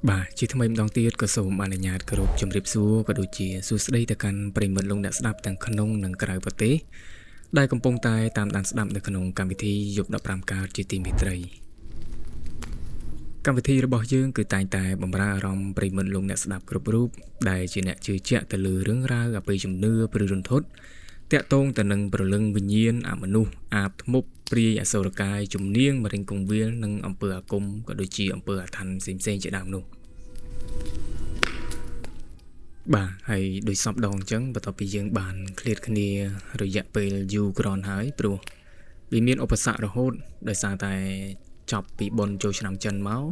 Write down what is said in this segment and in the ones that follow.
បាទជាថ្មីម្ដងទៀតក៏សូមអនុញ្ញាតគោរពជម្រាបសួរក៏ដូចជាសួស្តីទៅកាន់ប្រិយមិត្តលោកអ្នកស្ដាប់ទាំងក្នុងនិងក្រៅប្រទេសដែលកំពុងតែតាមដានស្ដាប់នៅក្នុងកម្មវិធីយប់15កើតជាទីមេត្រីកម្មវិធីរបស់យើងគឺតែងតែបម្រើអារម្មណ៍ប្រិយមិត្តលោកអ្នកស្ដាប់គ្រប់រូបដែលជាអ្នកជឿជាក់ទៅលើរឿងរ៉ាវអបិយជំនឿព្រឺរន្ធត់តាក់ទងទៅនឹងព្រលឹងវិញ្ញាណអមនុស្សអាបធ្មប់ព្រាយអសុរកាយជំនាញមរិញគង្វាលនិងអំពើអាគមក៏ដូចជាអំពើអាថ៌ផ្សេងៗជាដើមនោះបាទហើយដោយសពដងអញ្ចឹងបន្ទាប់ពីយើងបានឃ្លាតគ្នារយៈពេលយូរក្រនហើយព្រោះវាមានឧបសគ្គរហូតដោយសារតែចប់ពីបុណ្យចូលឆ្នាំចិនមក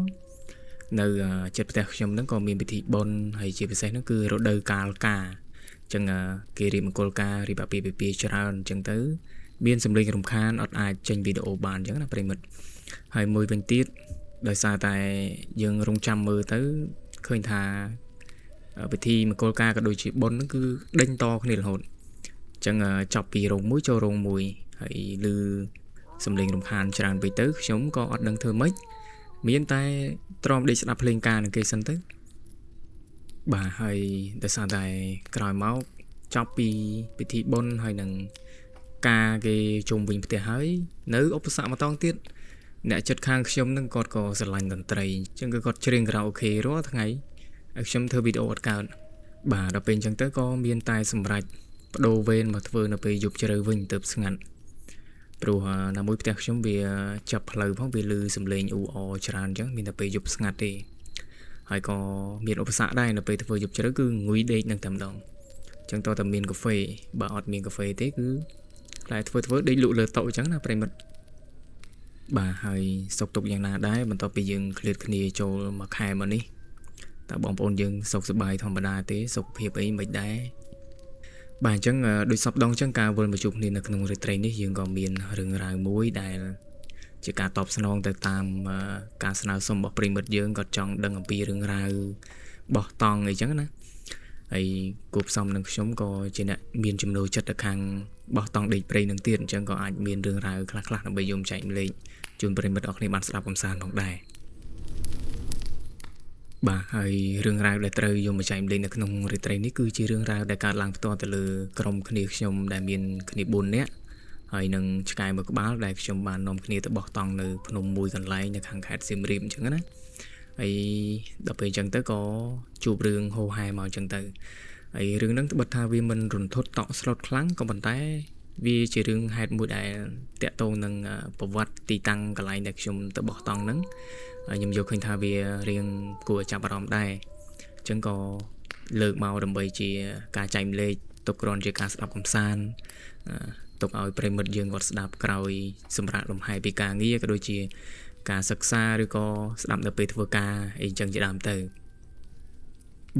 នៅចិត្តផ្ទះខ្ញុំហ្នឹងក៏មានពិធីបុណ្យហើយជាពិសេសហ្នឹងគឺរដូវកាលការអញ្ចឹងគេរៀបមង្គលការរៀបអាពាហ៍ពិពាហ៍ច្រើនអញ្ចឹងទៅមានសម្លេងរំខានអត់អាចចេញវីដេអូបានអញ្ចឹងណាប្រិមិត្តហើយមួយវិញទៀតដោយសារតែយើងរងចាំមើលទៅឃើញថាពិធីមង្គលការក៏ដូចជាបុណ្យហ្នឹងគឺដេញតគ្នារហូតអញ្ចឹងចប់ពីរោងមួយចូលរោងមួយហើយឮសំឡេងរំខានច្រើនពេកទៅខ្ញុំក៏អត់ដឹងធ្វើម៉េចមានតែទ្រាំដេកស្ដាប់ភ្លេងការនឹងគេសិនទៅបាទហើយដោយសារតែក្រោយមកចប់ពីពិធីបុណ្យហើយនឹងការគេជុំវិញផ្ទះហើយនៅឧបសគ្គម្ដងទៀតអ្នកចិត្តខាងខ្ញុំនឹងគាត់ក៏ស្រឡាញ់តន្ត្រីអញ្ចឹងគឺគាត់ច្រៀងខារ៉ាអូខេរាល់ថ្ងៃហើយខ្ញុំធ្វើវីដេអូអត់កើតបាទដល់ពេលអញ្ចឹងទៅក៏មានតែសម្រេចបដូរវេនមកធ្វើនៅពេលយប់ជ្រៅវិញទៅស្ងាត់ព្រោះណាមួយផ្ទះខ្ញុំវាចាប់ផ្លូវផងវាលឺសំឡេងអ៊ូអរច្រើនអញ្ចឹងមានតែពេលយប់ស្ងាត់ទេហើយក៏មានឧបសគ្គដែរនៅពេលធ្វើយប់ជ្រៅគឺងុយដេកនឹងតែម្ដងអញ្ចឹងតើតែមានកាហ្វេបើអត់មានកាហ្វេទេគឺខ្លាចធ្វើដេកលក់លើតុអញ្ចឹងណាប្រិមិត្តបាទហើយសុខទុក្ខយ៉ាងណាដែរបន្ទាប់ពីយើងឃ្លាតគ្នាចូលមួយខែមកនេះតើបងប្អូនយើងសុខសប្បាយធម្មតាទេសុខភាពអីមិនដែរបាទអញ្ចឹងដូចសពដងអញ្ចឹងការវិលមកជួបគ្នានៅក្នុងរាត្រីនេះយើងក៏មានរឿងរ៉ាវមួយដែលជាការតបស្នងទៅតាមការស្នើសុំរបស់ប្រិមិត្តយើងក៏ចង់ដឹងអំពីរឿងរ៉ាវបោះតង់អីចឹងណាហើយគួបផ្សំនឹងខ្ញុំក៏ជាអ្នកមានចំណូលចិត្តទៅខាងបោះតង់ដេកព្រៃនឹងទៀតអញ្ចឹងក៏អាចមានរឿងរ៉ាវខ្លះៗដើម្បីយកចែកម្លែកជូនប្រិមិត្តអរគ្នាបានស្ដាប់កម្សាន្តផងដែរបាទហើយរឿងរ៉ាវដែលត្រូវយកមកចែកម្លែកនៅក្នុងរាត្រីនេះគឺជារឿងរ៉ាវដែលកើតឡើងផ្ទាល់ទៅលើក្រុមគ្នាខ្ញុំដែលមានគ្នា4នាក់ហើយនឹងឆ្កែមួយក្បាលដែលខ្ញុំបាននាំគ្នាទៅបោះតង់នៅភ្នំមួយកន្លែងនៅខាងខេត្តសៀមរាបអញ្ចឹងណាហើយដល់ពេលអញ្ចឹងទៅក៏ជួបរឿងហូរហែមកអញ្ចឹងទៅហើយរឿងហ្នឹងត្បិតថាវាមិនរន្ធត់តក់ស្លុតខ្លាំងក៏ប៉ុន្តែវាជារឿងហេតុមួយដែលតាក់ទងនឹងប្រវត្តិទីតាំងកន្លែងដែលខ្ញុំទៅបោះតង់ហ្នឹងខ្ញុំយកឃើញថាវារៀងគួរឲ្យចាប់អារម្មណ៍ដែរអញ្ចឹងក៏លើកមកដើម្បីជាការចែកម្លែកទុកគ្រាន់ជាការស្ដាប់កម្សាន្តទុកឲ្យប្រិមិត្តយើងគាត់ស្ដាប់ក្រោយសម្រាប់លំហែពីការងារក៏ដូចជាការសិក្សាឬក៏ស្ដាប់នៅពេលធ្វើការអីចឹងជាដើមទៅ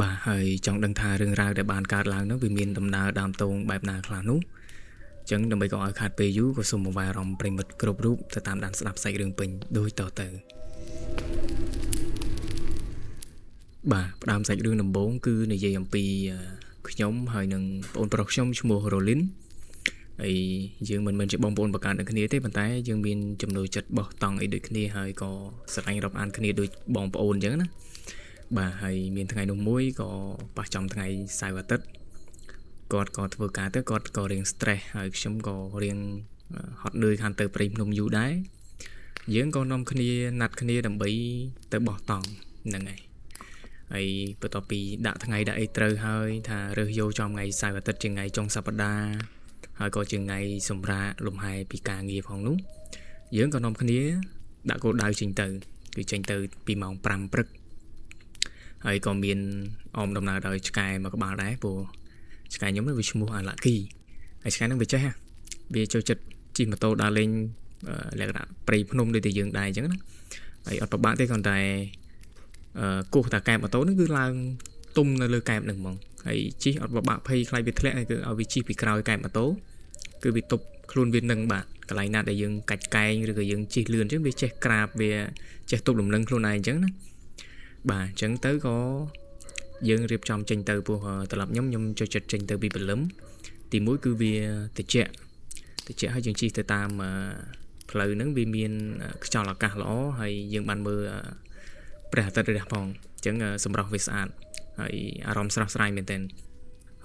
បាទហើយចង់ដឹងថារឿងរ៉ាវដែលបានកើតឡើងនោះវាមានដំណើរដើមតងបែបណាខ្លះនោះចឹងដើម្បីកុំឲ្យខាតពេលយូរក៏សូមអវយអារម្មណ៍ប្រិមិត្តគ្រប់រូបទៅតាមដានស្ដាប់សាច់រឿងពេញដូចតទៅបាទផ្ដើមសាច់រឿងដំបូងគឺនិយាយអំពីខ្ញុំហើយនឹងប្អូនប្រុសខ្ញុំឈ្មោះរ៉ូលីនហើយយើងមិនមែនជាបងប្អូនបង្កើតនឹងគ្នាទេប៉ុន្តែយើងមានចំណូលចិត្តបោះតង់អីដូចគ្នាហើយក៏ស្រឡាញ់រាប់អានគ្នាដូចបងប្អូនអញ្ចឹងណាបាទហើយមានថ្ងៃនោះមួយក៏ប៉ះចំថ្ងៃសៅរ៍អាទិត្យគាត់ក៏ធ្វើការទៅគាត់ក៏រៀង stress ហើយខ្ញុំក៏រៀងហត់នឿយខានទៅព្រៃភ្នំយូរដែរយើងក៏នាំគ្នាណាត់គ្នាដើម្បីទៅបោះតង់ហ្នឹងហើយហើយបន្ទាប់ពីដាក់ថ្ងៃដាក់អីត្រូវហើយថារើសយកចំថ្ងៃសៅរ៍អាទិត្យជាថ្ងៃចុងសប្តាហ៍ហើយក៏ជាថ្ងៃសម្រាកលំហែពីការងារផងនោះយើងក៏នាំគ្នាដាក់គោលដៅចេញទៅគឺចេញទៅពីម៉ោង5ព្រឹកហើយក៏មានអមដំណើរដោយឆ្កែមួយក្បាលដែរព្រោះឆ្កែខ្ញុំវាឈ្មោះអាឡាគីហើយឆ្កែហ្នឹងវាចេះវាចូលចិត្តជិះម៉ូតូដើរលេងលក្ខណៈព្រៃភ្នំដូចតែយើងដែរអញ្ចឹងណាហើយអត់ពិបាកទេគ្រាន់តែគោះតាកែបម៉ូតូហ្នឹងគឺឡើងទុំនៅលើកែបហ្នឹងហ្មងហើយជិះអត់ពិបាកភ័យខ្លាចវាធ្លាក់គឺឲ្យវាជិះពីក្រោយកែបម៉ូតូគឺវាទប់ខ្លួនវានឹងបាទកន្លែងណាដែលយើងកាច់កែងឬក៏យើងជិះលឿនអញ្ចឹងវាចេះក្រាបវាចេះទប់លំនឹងខ្លួនឯងអញ្ចឹងណាបាទអញ្ចឹងទៅក៏យើងរៀបចំចេញទៅព្រោះត្រឡប់ខ្ញុំចូលចិត្តចេញទៅពីព្រលឹមទីមួយគឺវាត្រជាក់ហើយយើងជិះទៅតាមផ្លូវហ្នឹងវាមានខ្យល់អាកាសល្អហើយយើងបានមើលព្រះអាទិត្យរះផង អញ្ចឹងសម្រស់វាស្អាតហើយអារម្មណ៍ស្រស់ស្រាយមែនទែន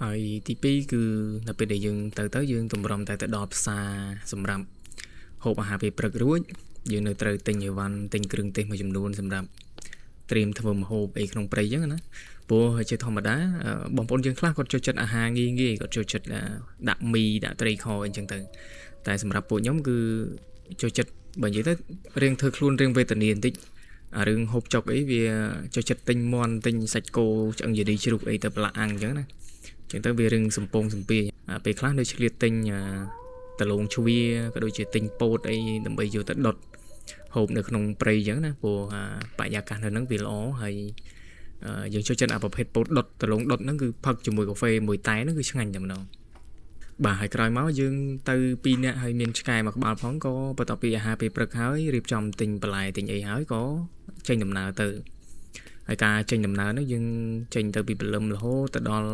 ហើយទី2គឺនៅពេលដែលយើងទៅទៅយើងទម្រាំតែទៅដល់ផ្សារសម្រាប់ហូបអាហារពេលព្រឹករួចយើងនៅត្រូវទិញអីវ៉ាន់ទិញគ្រឿងទេសមួយចំនួនសម្រាប់ត្រៀមធ្វើម្ហូបអីក្នុងព្រៃអញ្ចឹងណាព្រោះជាធម្មតាបងប្អូនយើងខ្លះគាត់ចូលចិត្តអាហារងាយងាយគាត់ចូលចិត្តដាក់មីដាក់ត្រីខអីចឹងទៅតែសម្រាប់ពួកខ្ញុំគឺចូលចិត្តបើនិយាយទៅរៀងធ្វើខ្លួនរៀងវេទនាបន្តិចអារឿងហូបចុកអីវាចូលចិត្តទិញមាន់ទិញសាច់គោឆ្អឹងយាឌីជ្រូកអីទៅប្រឡាក់អាំងអញ្ចឹងណាអញ្ចឹងទៅវារឿងសំពងសំពាយពេលខ្លះនៅឆ្លៀតទិញដលងជ្វាក៏ដូចជាទិញពោតអីដើម្បីយកទៅដុតហូបនៅក្នុងព្រៃអញ្ចឹងណាព្រោះបរិយាកាសនៅហ្នឹងវាល្អហើយយើងចូលចិត្តអាប្រភេទពោតដុតដលងដុតហ្នឹងគឺផឹកជាមួយកាហ្វេមួយតែហ្នឹងគឺឆ្ងាញ់តែម្ដងបាទហើយក្រោយមកយើងទៅ2នាក់ហើយមានឆ្កែមួយក្បាលផងក៏បន្ទាប់ពីអាហារពេលព្រឹកហើយរៀបចំទិញបន្លែទិញអីហើយក៏ចេញដំណើរទៅហើយការចេញដំណើរហ្នឹងយើងចេញទៅពីព្រលឹមរហូតទៅដល់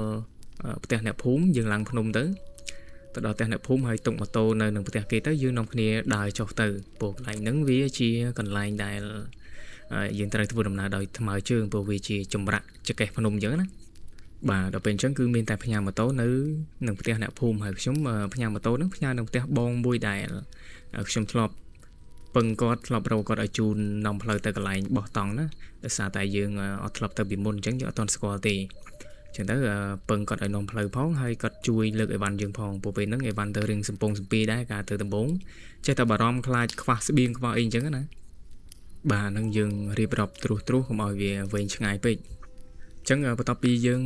ផ្ទះអ្នកភូមិយើងឡើងភ្នំទៅទៅដល់ផ្ទះអ្នកភូមិហើយទុកម៉ូតូនៅនឹងផ្ទះគេទៅយើងនាំគ្នាដើរចុះទៅព្រោះកន្លែងហ្នឹងវាជាកន្លែងដែលយើងត្រូវធ្វើដំណើរដោយថ្មើរជើងព្រោះវាជាចម្រាក់ចង្កេះភ្នំអញ្ចឹងណាបាទដល់ពេលអញ្ចឹងគឺមានតែផ្ញើម៉ូតូនៅនឹងផ្ទះអ្នកភូមិហើយខ្ញុំផ្ញើម៉ូតូហ្នឹងផ្ញើនឹងផ្ទះបងមួយដែលខ្ញុំធ្លាប់ពឹងគាត់ធ្លាប់រកគាត់ឲ្យជូននាំផ្លូវទៅកន្លែងបោះតង់ណាដោយសារតែយើងអត់ធ្លាប់ទៅពីមុនអញ្ចឹងយើងអត់ទាន់ស្គាល់ទេអញ្ចឹងទៅពឹងគាត់ឲ្យនាំផ្លូវផងហើយគាត់ជួយលើកអីវ៉ាន់យើងផងព្រោះពេលហ្នឹងអីវ៉ាន់ទៅរៀងសំពងសំពីដែរការទៅដំបងចេះតែបារម្ភខ្លាចខ្វះស្បៀងខ្វះអីអញ្ចឹងណាបាទហ្នឹងយើងរៀបរាប់ត្រួសត្រាសកុំឲ្យវាវែងឆ្ងាយពេកអញ្ចឹងបន្ទាប់ពីយើង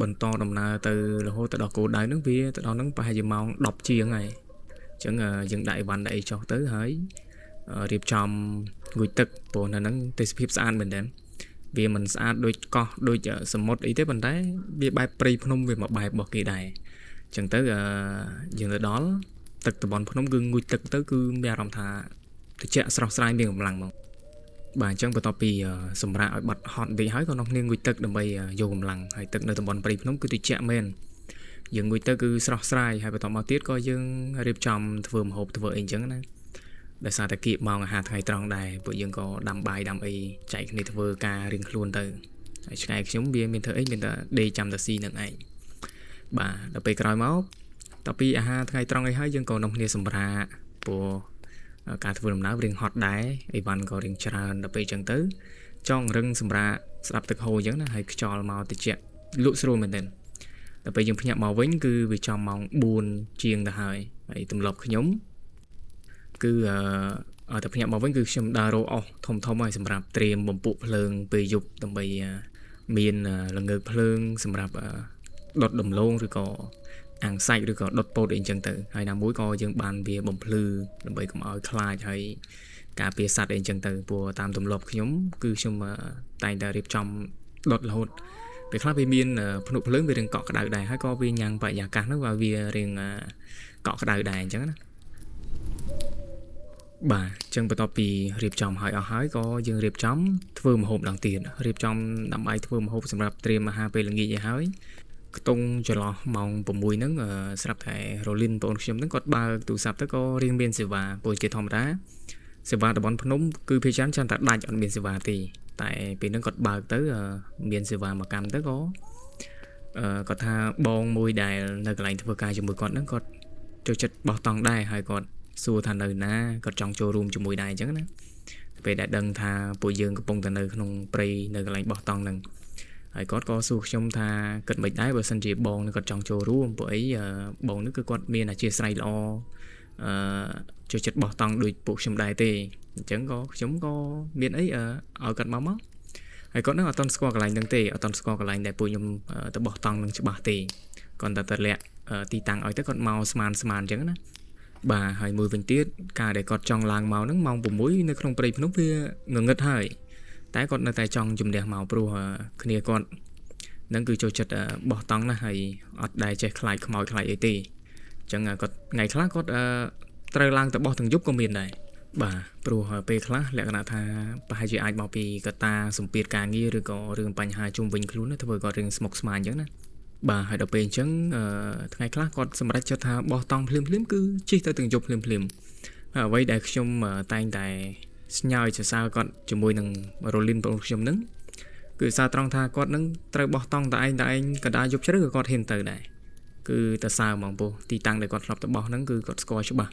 បន្តដំណើរទៅរហូតទៅដល់គោលដៅហ្នឹងវាទៅដល់ហ្នឹងប្រហែលជាម៉ោង10ជាងហើយអញ្ចឹងយើងដាក់អីវ៉ាន់ដាក់អីចុះទៅហើយរៀបចំងូតទឹកព្រោះនៅហ្នឹងទេសភាពស្អាតមែនទែនវាមិនស្អាតដូចកោះដូចសមុទ្រអីទេប៉ុន្តែវាបែបព្រៃភ្នំវាមកបែបរបស់គេដែរអញ្ចឹងទៅយើងទៅដល់ទឹកតំបន់ភ្នំគឺងូតទឹកទៅគឺមានអារម្មណ៍ថាត្រជាក់ស្រស់ស្រាយមានកម្លាំងមកបាទអញ្ចឹងបន្ទាប់ពីសម្រាប់ឲ្យបាត់ហត់បន្តិចហើយក៏នាំគ្នាងូតទឹកដើម្បីយកកម្លាំងហើយទឹកនៅតំបន់ព្រៃភ្នំគឺត្រជាក់មែនយើងងូតទៅគឺស្រស់ស្រាយហើយបន្តមកទៀតក៏យើងរៀបចំធ្វើម្ហូបធ្វើអីអញ្ចឹងណាដោយសារតែគៀកម៉ោងអាហារថ្ងៃត្រង់ដែរពួកយើងក៏ដាំបាយដាំអីចែកគ្នាធ្វើការរៀងខ្លួនទៅហើយឆ្កែខ្ញុំវាមានធ្វើអីមានតែដេកចាំតាស៊ីនឹងឯងបាទដល់ពេលក្រោយមកតពីអាហារថ្ងៃត្រង់អីហើយយើងក៏នាំគ្នាសម្រាកព្រោះការធ្វើដំណើររៀងហត់ដែរអីវ៉ាន់ក៏រៀងច្រើនដល់ពេលអញ្ចឹងទៅចង់រឹងសម្រាកស្ដាប់ទឹកហូរអញ្ចឹងណាហើយខ្យល់មកតិចលក់ស្រួលមែនទែនដល់ពេលយើងភ្ញាក់មកវិញគឺវាចំម៉ោង4ជាងទៅហើយហើយទម្លាប់ខ្ញុំគឺតែភ្ញាក់មកវិញគឺខ្ញុំដើររកអស់ធំធំហើយសម្រាប់ត្រៀមបំពក់ភ្លើងពេលយប់ដើម្បីមានល្ងើកភ្លើងសម្រាប់ដុតដំឡូងឬក៏អាំងសាច់ឬក៏ដុតពោតអីអញ្ចឹងទៅហើយណាមួយក៏យើងបានវាបំភ្លឺដើម្បីកុំឲ្យខ្លាចហើយការពារសត្វអីអញ្ចឹងទៅព្រោះតាមទម្លាប់ខ្ញុំគឺខ្ញុំតែងតែរៀបចំដុតរហូតពេលខ្លះវាមានភ្នក់ភ្លើងវារៀងកក់ក្ដៅដែរហើយក៏វាញ៉ាំងបរិយាកាសហ្នឹងវារៀងកក់ក្ដៅដែរអញ្ចឹងណាបាទអញ្ចឹងបន្ទាប់ពីរៀបចំហើយអស់ហើយក៏យើងរៀបចំធ្វើម្ហូបដល់ទៀតរៀបចំដើម្បីធ្វើម្ហូបសម្រាប់ត្រៀមអាហារពេលល្ងាចឲ្យហើយខ្ទង់ចន្លោះម៉ោង6ហ្នឹងស្រាប់តែរ៉ូលីនបងខ្ញុំហ្នឹងគាត់បើកទូរស័ព្ទទៅក៏រៀងមានសេវាព្រោះជាធម្មតាសេវាតំបន់ភ្នំគឺភាគច្រើនចាំតែដាច់អត់មានសេវាទេតែពេលហ្នឹងគាត់បើកទៅមានសេវាមួយកម្មទៅក៏គាត់ថាបងមួយដែលនៅកន្លែងធ្វើការជាមួយគាត់ហ្នឹងគាត់ចូលចិត្តបោះតង់ដែរហើយគាត់សួរថានៅណាគាត់ចង់ចូលរួមជាមួយដែរអញ្ចឹងណាពេលដែលដឹងថាពួកយើងកំពុងតែនៅក្នុងព្រៃនៅកន្លែងបោះតង់ហ្នឹងហើយគាត់ក៏សួរខ្ញុំថាគិតមិនដែរបើសិនជាបងនឹងគាត់ចង់ចូលរួមព្រោះអីបងនឹងគឺគាត់មានអាជាស្រ័យល្អអឺចូលចិត្តបោះតង់ដូចពួកខ្ញុំដែរទេអញ្ចឹងក៏ខ្ញុំក៏មានអីឲ្យគាត់មកហើយគាត់នឹងអត់ទាន់ស្គាល់កន្លែងហ្នឹងទេអត់ទាន់ស្គាល់កន្លែងដែលពួកខ្ញុំទៅបោះតង់នឹងច្បាស់ទេគាត់តែតម្លាក់ទីតាំងឲ្យទៅគាត់មកស្មានស្មានអញ្ចឹងណាបាទហើយមួយវិញទៀតការដែលគាត់ចង់ឡើងមកហ្នឹងម៉ោង6នៅក្នុងព្រៃភ្នំវាងងឹតហើយតែគាត់នៅតែចង់ជំនះមកព្រោះគ្នាគាត់នឹងគឺចូលចិត្តបោះតង់ណាស់ហើយអត់ដែលចេះខ្លាចខ្មោចខ្លាចអីទេអញ្ចឹងគាត់ថ្ងៃខ្លះគាត់ត្រូវឡើងទៅបោះទាំងយប់ក៏មានដែរបាទព្រោះពេលខ្លះលក្ខណៈថាប្រហែលជាអាចមកពីកត្តាសម្ពាធការងារឬក៏រឿងបញ្ហាជុំវិញខ្លួនធ្វើគាត់រឿងស្មុគស្មាញអញ្ចឹងណាបាទហើយដល់ពេលអញ្ចឹងថ្ងៃខ្លះគាត់សម្រេចចិត្តថាបោះតង់ភ្លាមៗគឺជិះទៅទាំងយប់ភ្លាមៗហើយអ្វីដែលខ្ញុំតែងតែស្ញើយសរសើរគាត់ជាមួយនឹងរ៉ូលីនបងខ្ញុំហ្នឹង គឺសារត្រង់ថាគាត់នឹងត្រូវបោះតង់តែឯងតែឯងកណ្ដាលយប់ជ្រៅក៏គាត់ហ៊ានទៅដែរគឺទៅសើហ្មងពោះទីតាំងដែលគាត់ធ្លាប់ទៅបោះហ្នឹងគឺគាត់ស្គាល់ច្បាស់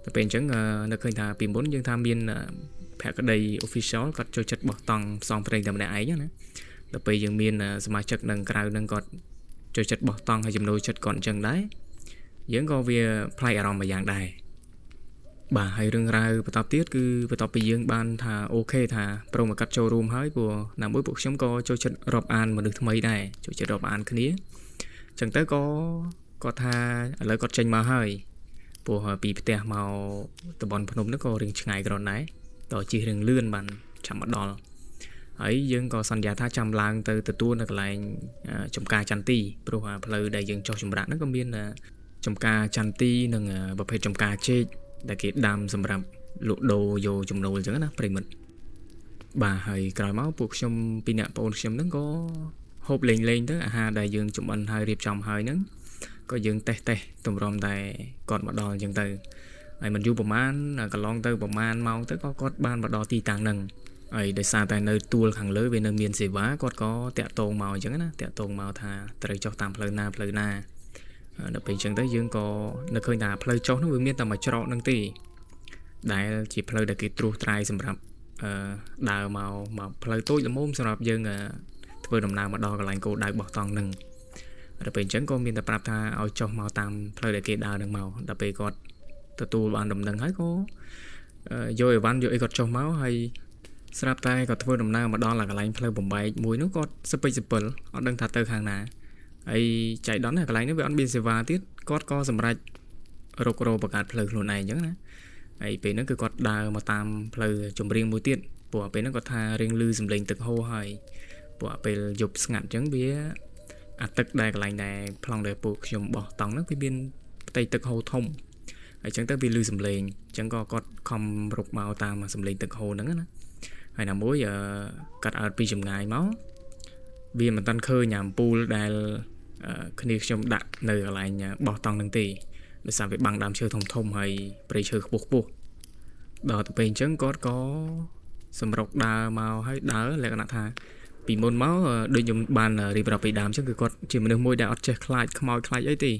តែពេលអញ្ចឹងនៅឃើញថាពីមុនយើងថាមានភក្តី official គាត់ចូលចិត្តបោះតង់ផ្សងព្រេងតែម្នាក់ឯងណាដល់ពេលយើងមានសមាជិកនឹងក្រៅនឹងគាត់ចូលចិត្តបោះតង់ហើយចំណូលចិត្តគាត់អញ្ចឹងដែរយើងក៏វាប្លែកអារម្មណ៍មួយយ៉ាងដែរបាទហើយរឿងរ៉ាវបន្តទៀតគឺបន្ទាប់ពីយើងបានថា OK ថាព្រមឲ្យគាត់ចូលរួមហើយព្រោះណាមួយពួកខ្ញុំក៏ចូលចិត្តរាប់អានមនុស្សថ្មីដែរចូលចិត្តរាប់អានគ្នាអញ្ចឹងទៅក៏គាត់ថាឥឡូវគាត់ចេញមកហើយព្រោះពីផ្ទះមកតំបន់ភ្នំនោះក៏រៀងឆ្ងាយគ្រាន់ដែរតជិះរៀងលឿនបានចាំមកដល់ហើយយើងក៏សន្យាថាចាំឡើងទៅទទួលនៅកន្លែងចំការចន្ទទីព្រោះផ្លូវដែលយើងចុះចម្រាក់ហ្នឹងក៏មានចំការចន្ទទីនិងប្រភេទចំការចេកដែលគេដាំសម្រាប់លក់ដូរយកចំណូលអញ្ចឹងណាប្រិមិត្តបាទហើយក្រោយមកពួកខ្ញុំពីរអ្នកប្អូនខ្ញុំហ្នឹងក៏ហូបលេងលេងទៅអាហារដែលយើងចម្អិនហើយរៀបចំហើយហ្នឹងក៏យើងតេស្តតម្រាំតែគាត់មកដល់អញ្ចឹងទៅហើយមិនយូរប្រហែលកន្លងទៅប្រហែលម៉ោងទៅក៏គាត់បានមកដល់ទីតាំងហ្នឹងហើយដោយសារតែនៅទួលខាងលើវានៅមានសេវាគាត់ក៏តាក់ទងមកអញ្ចឹងណាតាក់ទងមកថាត្រូវចុះតាមផ្លូវណាផ្លូវណាដល់ពេលអញ្ចឹងទៅយើងក៏នៅឃើញថាផ្លូវចុះនោះវាមានតែមួយច្រកហ្នឹងទេដែលជាផ្លូវដែលគេត្រួសត្រាយសម្រាប់ដើរមកមកផ្លូវតូចល្មមសម្រាប់យើងធ្វើដំណើរមកដល់កន្លែងគោលដៅបោះតង់ហ្នឹងដល់ពេលអញ្ចឹងក៏មានតែប្រាប់ថាឲ្យចុះមកតាមផ្លូវដែលគេដើរហ្នឹងមកដល់ពេលគាត់ទទួលបានដំណឹងហើយក៏យកអីវ៉ាន់យកអីគាត់ចុះមកហើយស្រាប់តែគាត់ធ្វើដំណើរមកដល់កន្លែងផ្លូវបំបែកមួយនោះគាត់សពិចសពិលអត់ដឹងថាទៅខាងណាហើយចៃដន្យកន្លែងនេះវាអត់មានសេវាទៀតគាត់ក៏សម្រេចរករបង្កើតផ្លូវខ្លួនឯងអញ្ចឹងណាហើយពេលហ្នឹងគឺគាត់ដើរមកតាមផ្លូវចម្រៀងមួយទៀតព្រោះពេលហ្នឹងគាត់ថារៀងលឺសំឡេងទឹកហូរហើយព្រោះពេលយប់ស្ងាត់អញ្ចឹងវាអាទឹកដែលកន្លែងដែលប្លង់ដែលពួកខ្ញុំបោះតង់ហ្នឹងវាមានផ្ទៃទឹកហូរធំហើយអញ្ចឹងទៅវាលឺសំឡេងអញ្ចឹងក៏គាត់ខំរុកមកតាមសំឡេងទឹកហូរហ្នឹងណាហើយណាមួយកាត់អើតពីចម្ងាយមកវាមិនតាន់ឃើញអាំពូលដែលគ្នាខ្ញុំដាក់នៅកន្លែងបោះតង់ហ្នឹងទេដោយសារវាបាំងដើមឈើធំធំហើយព្រៃឈើខ្ពស់ខ្ពស់ដល់ទៅពេលអញ្ចឹងគាត់ក៏សម្រុកដើរមកហើយដើរលក្ខណៈថាពីមុនមកដូចខ្ញុំបានរៀបរាប់ពីដើមអញ្ចឹងគឺគាត់ជាមនុស្សមួយដែលអត់ចេះខ្លាចខ្មោចខ្លាចអីទេ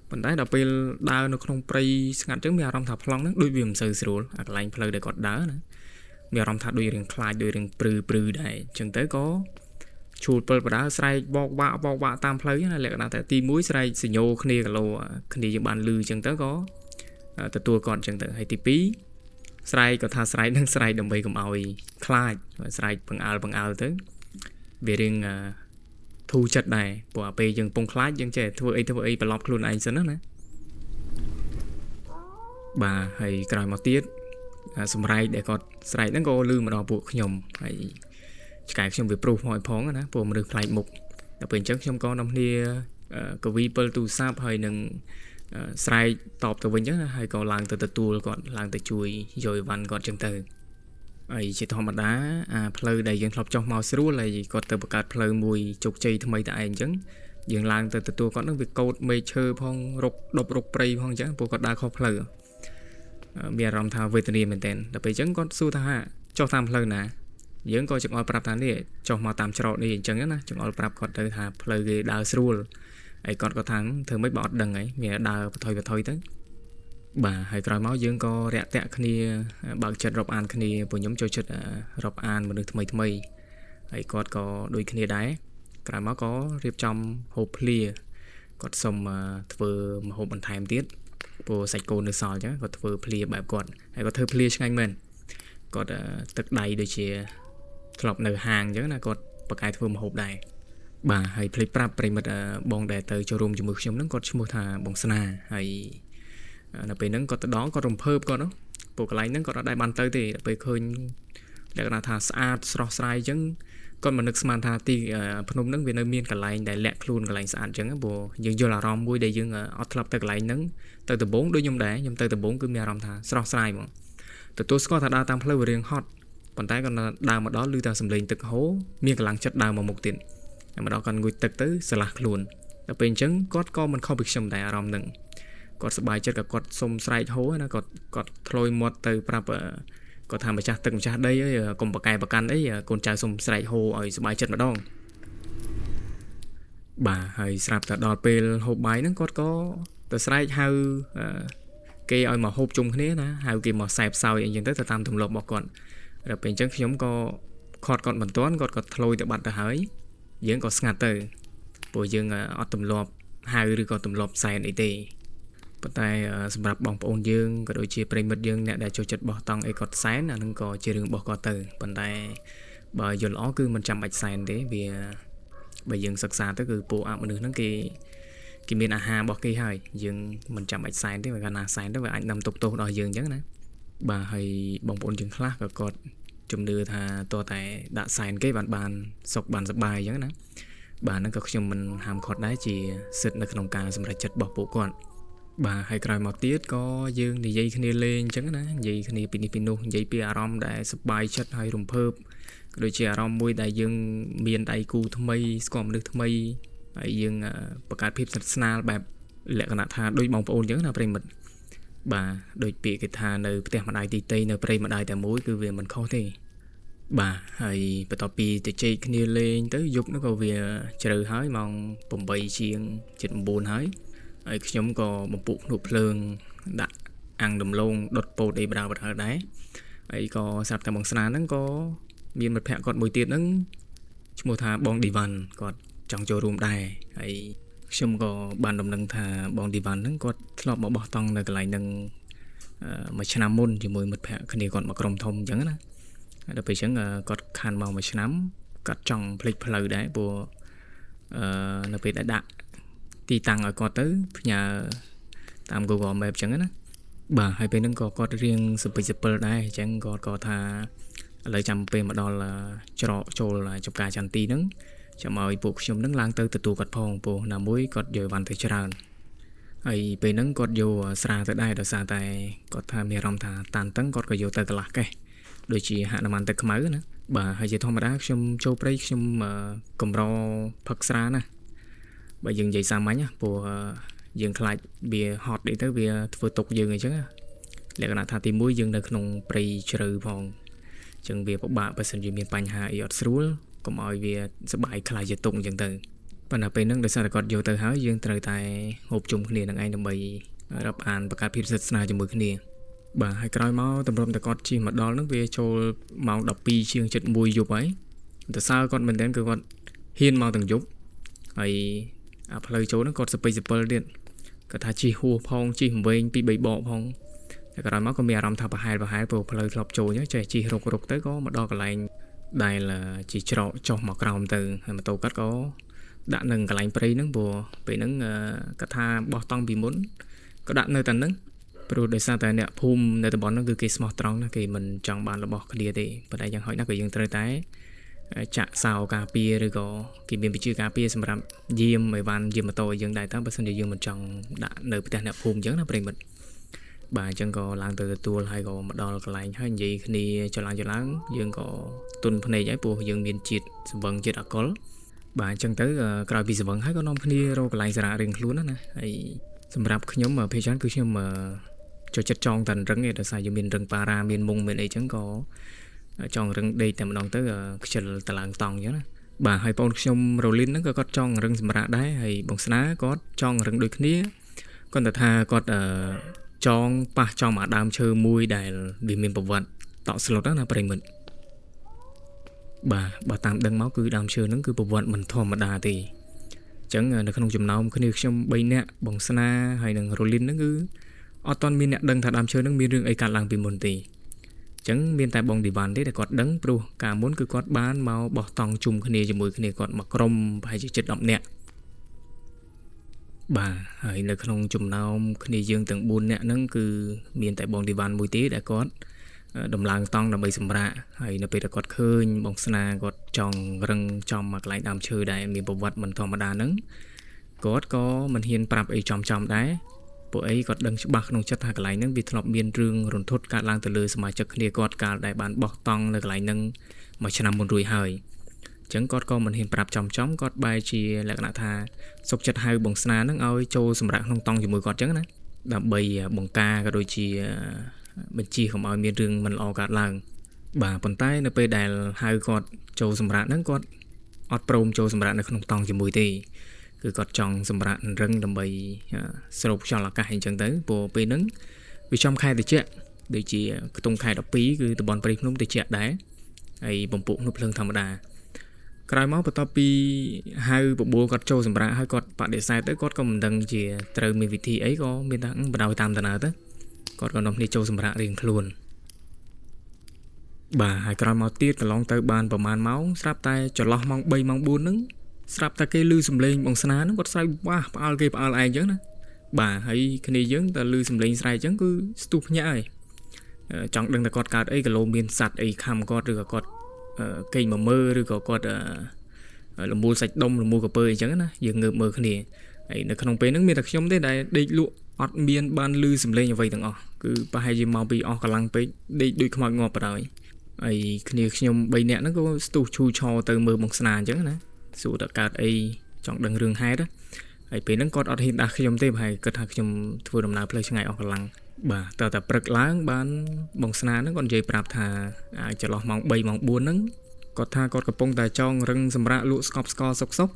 ប៉ុន្តែដល់ពេលដើរនៅក្នុងព្រៃស្ងាត់អញ្ចឹងមានអារម្មណ៍ថាប្លង់ហ្នឹងដូចវាមិនសូវស្រួលអាកន្លែងផ្លូវដែលគាត់ដើរណាមានអារម្មណ៍ថាដូចរៀងខ្លាចដូចរៀងព្រឺព្រឺដែរអញ្ចឹងទៅក៏ឈូលពិលបដើស្រែកបោកបាក់បោកបាក់តាមផ្លូវណាលក្ខណៈតែទី1ស្រែកសញ្ញោគ្នាគីឡូគ្នាយើងបានលឺអញ្ចឹងទៅក៏ទទួលគាត់អញ្ចឹងទៅហើយទី2ស្រែកក៏ថាស្រែកនឹងស្រែកដើម្បីកុំឲ្យខ្លាចស្រែកបង្អើលបង្អើលទៅវារៀងធូរចិត្តដែរព្រោះពេលយើងពងខ្លាចយើងចេះធ្វើអីធ្វើអីប្រឡប់ខ្លួនឯងសិនណាបាទហើយក្រោយមកទៀតសម្រែកដែលគាត់ស្រែកហ្នឹងក៏លឺមកដល់ពួកខ្ញុំហើយឆ្កែខ្ញុំវាព្រុសផងផងណាព្រោះមនុស្សប្លែកមុខដល់ពេលអញ្ចឹងខ្ញុំក៏នាំគ្នាកវីពិលទូរស័ព្ទហើយនឹងស្រែកតបទៅវិញអញ្ចឹងហើយក៏ឡើងទៅទទួលគាត់ឡើងទៅជួយយកអីវ៉ាន់គាត់អញ្ចឹងទៅហើយជាធម្មតាអាផ្លូវដែលយើងធ្លាប់ចុះមកស្រួលហើយគាត់ទៅបង្កើតផ្លូវមួយជោគជ័យថ្មីតែឯងអញ្ចឹងយើងឡើងទៅទទួលគាត់នឹងវាកោតមេឈើផងរុកដប់រុកព្រៃផងអញ្ចឹងពួកគាត់ដើរខុសផ្លូវមានអារម្មណ៍ថាវេទនាមែនទែនដល់ពេលអញ្ចឹងគាត់សួរថាចុះតាមផ្លូវណាយើងក៏ចង្អុលប្រាប់ថានេះចុះមកតាមច្រកនេះអញ្ចឹងណាចង្អុលប្រាប់គាត់ទៅថាផ្លូវគេដើរស្រួលហើយគាត់ក៏ថាធ្វើម៉េចបើអត់ដឹងហើយមានដើរបថុយបថុយទៅបាទហើយក្រោយមកយើងក៏រាក់ទាក់គ្នាបើកចិត្តរាប់អានគ្នាពួកខ្ញុំចូលចិត្តរាប់អានមនុស្សថ្មីថ្មីហើយគាត់ក៏ដូចគ្នាដែរក្រោយមកក៏រៀបចំហូបភ្លាគាត់សុំធ្វើម្ហូបបន្ថែមទៀតព្រោះសាច់គោនៅសល់អញ្ចឹងគាត់ធ្វើភ្លាបែបគាត់ហើយគាត់ធ្វើភ្លាឆ្ងាញ់មែនគាត់ទឹកដៃដូចជាធ្លាប់នៅហាងអញ្ចឹងណាគាត់បកកែធ្វើម្ហូបដែរបាទហើយភ្លេចប្រាប់ប្រិមិត្តបងដែលទៅចូលរួមជាមួយខ្ញុំហ្នឹងគាត់ឈ្មោះថាបងស្នាហើយនៅពេលហ្នឹងគាត់ទៅដល់គាត់រំភើបគាត់នោះពួកកន្លែងហ្នឹងគាត់អត់ដែលបានទៅទេដល់ពេលឃើញលក្ខណៈថាស្អាតស្រស់ស្រាយអញ្ចឹងគាត់មិននឹកស្មានថាទីភ្នំហ្នឹងវានៅមានកន្លែងដែលលាក់ខ្លួនកន្លែងស្អាតអញ្ចឹងព្រោះយើងយល់អារម្មណ៍មួយដែលយើងអត់ធ្លាប់ទៅកន្លែងហ្នឹងទៅដំបូងដូចខ្ញុំដែរខ្ញុំទៅដំបូងគឺមានអារម្មណ៍ថាស្រស់ស្រាយហ្មងទទួលស្គាល់ថាដើរតាមផ្លូវវារៀងហត់ប៉ុន្តែគាត់ដើរមកដល់ឮតែសំឡេងទឹកហូរមានកម្លាំងចិត្តដើរមកមុខទៀតហើយមកដល់គាត់ងូតទឹកទៅស្រឡះខ្លួនដល់ពេលអញ្ចឹងគាត់ក៏មិនខុសពីខ្ញុំដែរអារម្មណ៍ហ្នឹងគាត់សប្បាយចិត្តក៏គាត់សុំស្រែកហូរណាគាត់ធ្លុយមាត់ទៅប្រាប់ គាត់ថាម្ចាស់ទឹកម្ចាស់ដីអើយកុំប្រកែប្រកាន់អីកូនចៅសុំស្រែកហូឲ្យសប្បាយចិត្តម្ដងបាទហើយស្រាប់តែដល់ពេលហូបបាយហ្នឹងគាត់ក៏ទៅស្រែកហៅគេឲ្យមកហូបជុំគ្នាណាហៅគេមកសែបសោយអីចឹងទៅតាមទម្លាប់របស់គាត់ដល់ពេលអញ្ចឹងខ្ញុំក៏ខត់គាត់មិនទាន់គាត់ក៏ធ្លុយទៅបាត់ទៅហើយយើងក៏ស្ងាត់ទៅព្រោះយើងអត់ទម្លាប់ហៅឬក៏ទម្លាប់សែនអីទេប៉ុន្តែសម្រាប់បងប្អូនយើងក៏ដូចជាប្រិយមិត្តយើងអ្នកដែលចូលចិត្តបោះតង់អីគាត់សែនអានឹងក៏ជារឿងរបស់គាត់ទៅប៉ុន្តែបើយល់ល្អគឺមិនចាំបាច់សែនទេវាបើយើងសិក្សាទៅគឺពួកអមនុស្សហ្នឹងគេមានអាហាររបស់គេហើយយើងមិនចាំបាច់សែនទេបើកាលណាសែនទៅវាអាចនាំទុកទោសដល់យើងអញ្ចឹងណាបាទហើយបងប្អូនយើងខ្លះក៏គាត់ជំនឿថាតើតែដាក់សែនគេបានសុខបានសប្បាយអញ្ចឹងណាបាទហ្នឹងក៏ខ្ញុំមិនហាមឃាត់ដែរជាសិទ្ធិនៅក្នុងការសម្រេចចិត្តរបស់ពួកគាត់បាទហើយក្រោយមកទៀតក៏យើងនិយាយគ្នាលេងអញ្ចឹងណានិយាយគ្នាពីនេះពីនោះនិយាយពីអារម្មណ៍ដែលសប្បាយចិត្តហើយរំភើបក៏ដូចជាអារម្មណ៍មួយដែលយើងមានដៃគូថ្មីស្គាល់មនុស្សថ្មីហើយយើងបង្កើតភាពស្និទ្ធស្នាលបែបលក្ខណៈថាដូចបងប្អូនអញ្ចឹងណាប្រិយមិត្តបាទដូចពាក្យគេថានៅផ្ទះម្ដាយទីទៃនៅព្រៃម្ដាយតែមួយគឺវាមិនខុសទេបាទហើយបន្ទាប់ពីទៅជែកគ្នាលេងទៅយប់នោះក៏វាជ្រៅហើយម៉ោង8ជាងជិត9ហើយហើយខ្ញុំក៏បំពុកភ្នក់ភ្លើងដាក់អាំងដំឡូងដុតពោតអីបដាបដាដែរហើយក៏ស្រាប់តែបងស្នាហ្នឹងក៏មានមិត្តភ័ក្តិគាត់មួយទៀតហ្នឹងឈ្មោះថាបងឌីវ៉ាន់គាត់ចង់ចូលរួមដែរហើយខ្ញុំក៏បានដំណឹងថាបងឌីវ៉ាន់ហ្នឹងគាត់ធ្លាប់មកបោះតង់នៅកន្លែងហ្នឹងមួយឆ្នាំមុនជាមួយមិត្តភ័ក្តិគ្នាគាត់មកក្រុមធំអញ្ចឹងណាដល់ពេលអញ្ចឹងគាត់ខានមកមួយឆ្នាំគាត់ចង់ភ្លេចផ្លូវដែរព្រោះនៅពេលដែលដាក់ទីតាំងឲ្យគាត់ទៅផ្ញើតាម Google Map អញ្ចឹងណាបាទហើយពេលហ្នឹងក៏គាត់រៀងសពិចសពិលដែរអញ្ចឹងគាត់ក៏ថាឥឡូវចាំពេលមកដល់ច្រកចូលចំការចន្ទទីហ្នឹងចាំឲ្យពួកខ្ញុំហ្នឹងឡើងទៅទទួលគាត់ផងព្រោះណាមួយគាត់យកវ៉ាន់ទៅច្រើនហើយពេលហ្នឹងគាត់យកស្រាទៅដែរដោយសារតែគាត់ថាមានអារម្មណ៍ថាតានតឹងគាត់ក៏យកទៅកន្លះកេះដូចជាហនុមានទឹកខ្មៅណាបាទហើយជាធម្មតាខ្ញុំចូលព្រៃខ្ញុំកម្រផឹកស្រាណាបើយើងនិយាយសាមញ្ញណាព្រោះយើងខ្លាចវាហត់អីទៅវាធ្វើទុកយើងអញ្ចឹងលក្ខណៈថាទី1យើងនៅក្នុងព្រៃជ្រៅផងអញ្ចឹងវាពិបាកបើសិនជាមានបញ្ហាអីអត់ស្រួលកុំឲ្យវាសបាយខ្លាចជាទុកអញ្ចឹងទៅប៉ុន្តែពេលហ្នឹងដោយសារតែគាត់យកទៅហើយយើងត្រូវតែហូបជុំគ្នានឹងឯងដើម្បីរាប់អានបង្កើតភាពស្និទ្ធស្នាលជាមួយគ្នាបាទហើយក្រោយមកតម្រុំតែគាត់ជិះមកដល់ហ្នឹងវាចូលម៉ោង12ជាង71យប់ហើយតែសើគាត់មែនតើគឺគាត់ហ៊ានមកទាំងយប់ហើយអាផ្លូវចូលហ្នឹងគាត់សពិចសពិលទៀតគាត់ថាជិះហួសផងជិះវែងពី3បកផងតែក្រោយមកក៏មានអារម្មណ៍ថាប្រហែលព្រោះផ្លូវធ្លាប់ចូលចេះជិះរុកទៅក៏មកដល់កន្លែងដែលជាច្រកចុះមកក្រោមទៅហើយម៉ូតូគាត់ក៏ដាក់នឹងកន្លែងព្រៃហ្នឹងព្រោះពេលហ្នឹងគាត់ថាបោះតង់ពីមុនក៏ដាក់នៅតែហ្នឹងព្រោះដោយសារតែអ្នកភូមិនៅតំបន់ហ្នឹងគឺគេស្មោះត្រង់ណាគេមិនចង់បានរបស់គ្នាទេប៉ុន្តែយ៉ាងហោចណាស់ក៏យើងត្រូវតែចាក់សោការពារឬក៏គេមានវិជាការពារសម្រាប់យាមអីវ៉ាន់យាមម៉ូតូឲ្យយើងដែរតើបើសិនជាយើងមិនចង់ដាក់នៅផ្ទះអ្នកភូមិអញ្ចឹងណាប្រិយមិត្តបាទអញ្ចឹងក៏ឡើងទៅទទួលហើយក៏មកដល់កន្លែងហើយនិយាយគ្នាចឡើងយើងក៏ទុនភ្នែកហើយព្រោះយើងមានជាតិសង្វឹងជាតិអាល់កុលបាទអញ្ចឹងទៅក្រោយពីសង្វឹងហើយក៏នាំគ្នារកកន្លែងសារៈរៀងខ្លួនណាហើយសម្រាប់ខ្ញុំភាគច្រើនគឺខ្ញុំចូលចិត្តចងតែរឹងឯងដោយសារយើងមានរឹងប៉ារ៉ាមានមុងមានអីចឹងក៏ចង់រឹងដេកតែម្ដងទៅខ្ជិលតឡើងតង់អញ្ចឹងណាបាទហើយបងខ្ញុំរ៉ូលីនហ្នឹងក៏គាត់ចង់រឹងសម្រាប់ដែរហើយបងស្នាគាត់ចង់រឹងដូចគ្នាគាត់តែថាគាត់ចងប៉ះចំអាដើមឈើមួយដែលវាមានប្រវត្តិតក់ស្លុតណាប្រិយមិត្តបាទបើតាមដឹងមកគឺដើមឈើហ្នឹងគឺប្រវត្តិមិនធម្មតាទេអញ្ចឹងនៅក្នុងចំណោមគ្នាខ្ញុំ3នាក់បងស្នាហើយនិងរ៉ូលីនហ្នឹងគឺអត់ទាន់មានអ្នកដឹងថាដើមឈើហ្នឹងមានរឿងអីកើតឡើងពីមុនទេអញ្ចឹងមានតែបងឌីវ៉ាន់ទេដែលគាត់ដឹងព្រោះកាលមុនគឺគាត់បានមកបោះតង់ជុំគ្នាជាមួយគ្នាគាត់មកក្រុមប្រហែលជាជិត10នាក់បាទហើយនៅក្នុងចំណោមគ្នាយើងទាំង4នាក់ហ្នឹងគឺមានតែបងឌីវ៉ាន់មួយទេដែលគាត់ដំឡើងតង់ដើម្បីសម្រាកហើយនៅពេលដែលគាត់ឃើញបងស្នាគាត់ចង់រឹងចំមកកន្លែងដើមឈើដែលមានប្រវត្តិមិនធម្មតាហ្នឹងគាត់ក៏មិនហ៊ានប្រាប់អីចំៗដែរពួកអីគាត់ដឹងច្បាស់ក្នុងចិត្តថាកន្លែងហ្នឹងវាធ្លាប់មានរឿងរន្ធត់កើតឡើងទៅលើសមាជិកគ្នាគាត់កាលដែលបានបោះតង់នៅកន្លែងហ្នឹងមួយឆ្នាំមុនរួចហើយអញ្ចឹងគាត់ក៏មិនហ៊ានប្រាប់ចំៗគាត់បែរជាលក្ខណៈថាសុកចិត្តហៅបងស្នាហ្នឹងឲ្យចូលសម្រាកក្នុងតង់ជាមួយគាត់អញ្ចឹងណាដើម្បីបង្ការក៏ដូចជា បញ្ជាកុំឲ្យមានរឿងមិនល្អកើតឡើងបាទប៉ុន្តែនៅពេលដែលហៅគាត់ចូលសម្រាកហ្នឹងគាត់អត់ព្រមចូលសម្រាកនៅក្នុងតង់ជាមួយទេគឺគាត់ចង់សម្រាករឹងដើម្បីស្រូបខ្យល់អាកាសអីចឹងទៅព្រោះពេលហ្នឹងវាចំខែត្រជាក់ដូចជាខ្ទង់ខែ12គឺតំបន់ព្រៃភ្នំត្រជាក់ដែរហើយបំពក់នោះភ្លើងធម្មតាក្រោយមកបន្ទាប់ពីហៅបបួលគាត់ចូលសម្រាកហើយគាត់បដិសេធទៅគាត់ក៏មិនដឹងជាត្រូវមានវិធីអីក៏មានថាបដ ாய் តាមដំណើរទៅគាត់ក៏នាំគ្នាចូលសម្រាករៀងខ្លួនបាទហើយក្រោយមកទៀតកន្លងទៅបានប្រហែលម៉ោងស្រាប់តែចន្លោះម៉ោង3ម៉ោង4ហ្នឹងស្រាប់តែគេឮសំឡេងបងស្នាហ្នឹងគាត់ស្រែកវ៉ាស់ផ្អើលគេផ្អើលឯងអញ្ចឹងណាបាទហើយគ្នាយើងតែឮសំឡេងស្រែកអញ្ចឹងគឺស្ទុះភ្ញាក់ហើយចង់ដឹងថាគាត់កើតអីគីឡូមានសត្វអីខំគាត់ឬក៏គាត់គេងមកមើលឬក៏គាត់លមូលសាច់ដុំលមូលកពើអីចឹងណាយើងងើបមើលគ្នាហើយនៅក្នុងពេលហ្នឹងមានតែខ្ញុំទេដែលដេកលក់អត់មានបានឮសំឡេងអ្វីទាំងអស់គឺប្រហែលជាមកពីអស់កម្លាំងពេកដេកដូចខ្មោចងាប់បណ្ដោយហើយគ្នាខ្ញុំ3នាក់ហ្នឹងក៏ស្ទុះឈូឆរទៅមើលបងស្នាអញ្ចឹងណាសួរតើកើតអីចង់ដឹងរឿងហេតុហើយពេលហ្នឹងគាត់អត់ហ៊ានដាស់ខ្ញុំទេប្រហែលគិតថាខ្ញុំធ្វើដំណើរផ្លូវឆ្ងាយអស់កម្លាំងបាទតើតែព្រឹកឡើងបានបងស្នាហ្នឹងគាត់និយាយប្រាប់ថាអាចចន្លោះម៉ោង3ម៉ោង4ហ្នឹងគាត់ថាគាត់កំពុងតែចងរឹងសម្រាប់លក់ស្កប់ស្កល់សុកសុក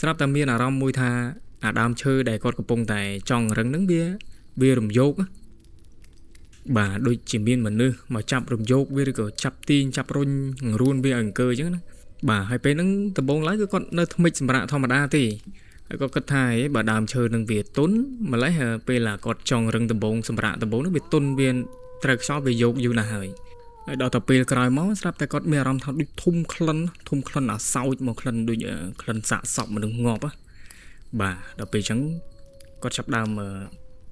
ស្រាប់តែមានអារម្មណ៍មួយថាអាដើមឈើដែលគាត់កំពុងតែចង់រឹងហ្នឹងវារំយោគបាទដូចជាមានមនុស្សមកចាប់រំយោគវាឬក៏ចាប់ទាញចាប់រុញរួនវាឲ្យអង្គើអញ្ចឹងណាបាទហើយពេលហ្នឹងដំបូងឡើយគឺគាត់នៅថ្មិចសម្រាប់ធម្មតាទេហើយគាត់គិតថាបើដើមឈើនឹងវាទុនម្លេះពេលឡាគាត់ចង់រឹងដំបងសម្រាប់ដំបងនឹងវាទុនវាត្រូវខ្យល់វាយោគយូរណាស់ហើយហើយដល់ទៅពេលក្រោយមកស្រាប់តែគាត់មានអារម្មណ៍ថាដូចធុំក្លិនធុំក្លិនអាសោចមកក្លិនដូចក្លិនសាកសពមនុស្សងាប់បាទដល់ពេលអញ្ចឹងគាត់ចាប់ដើម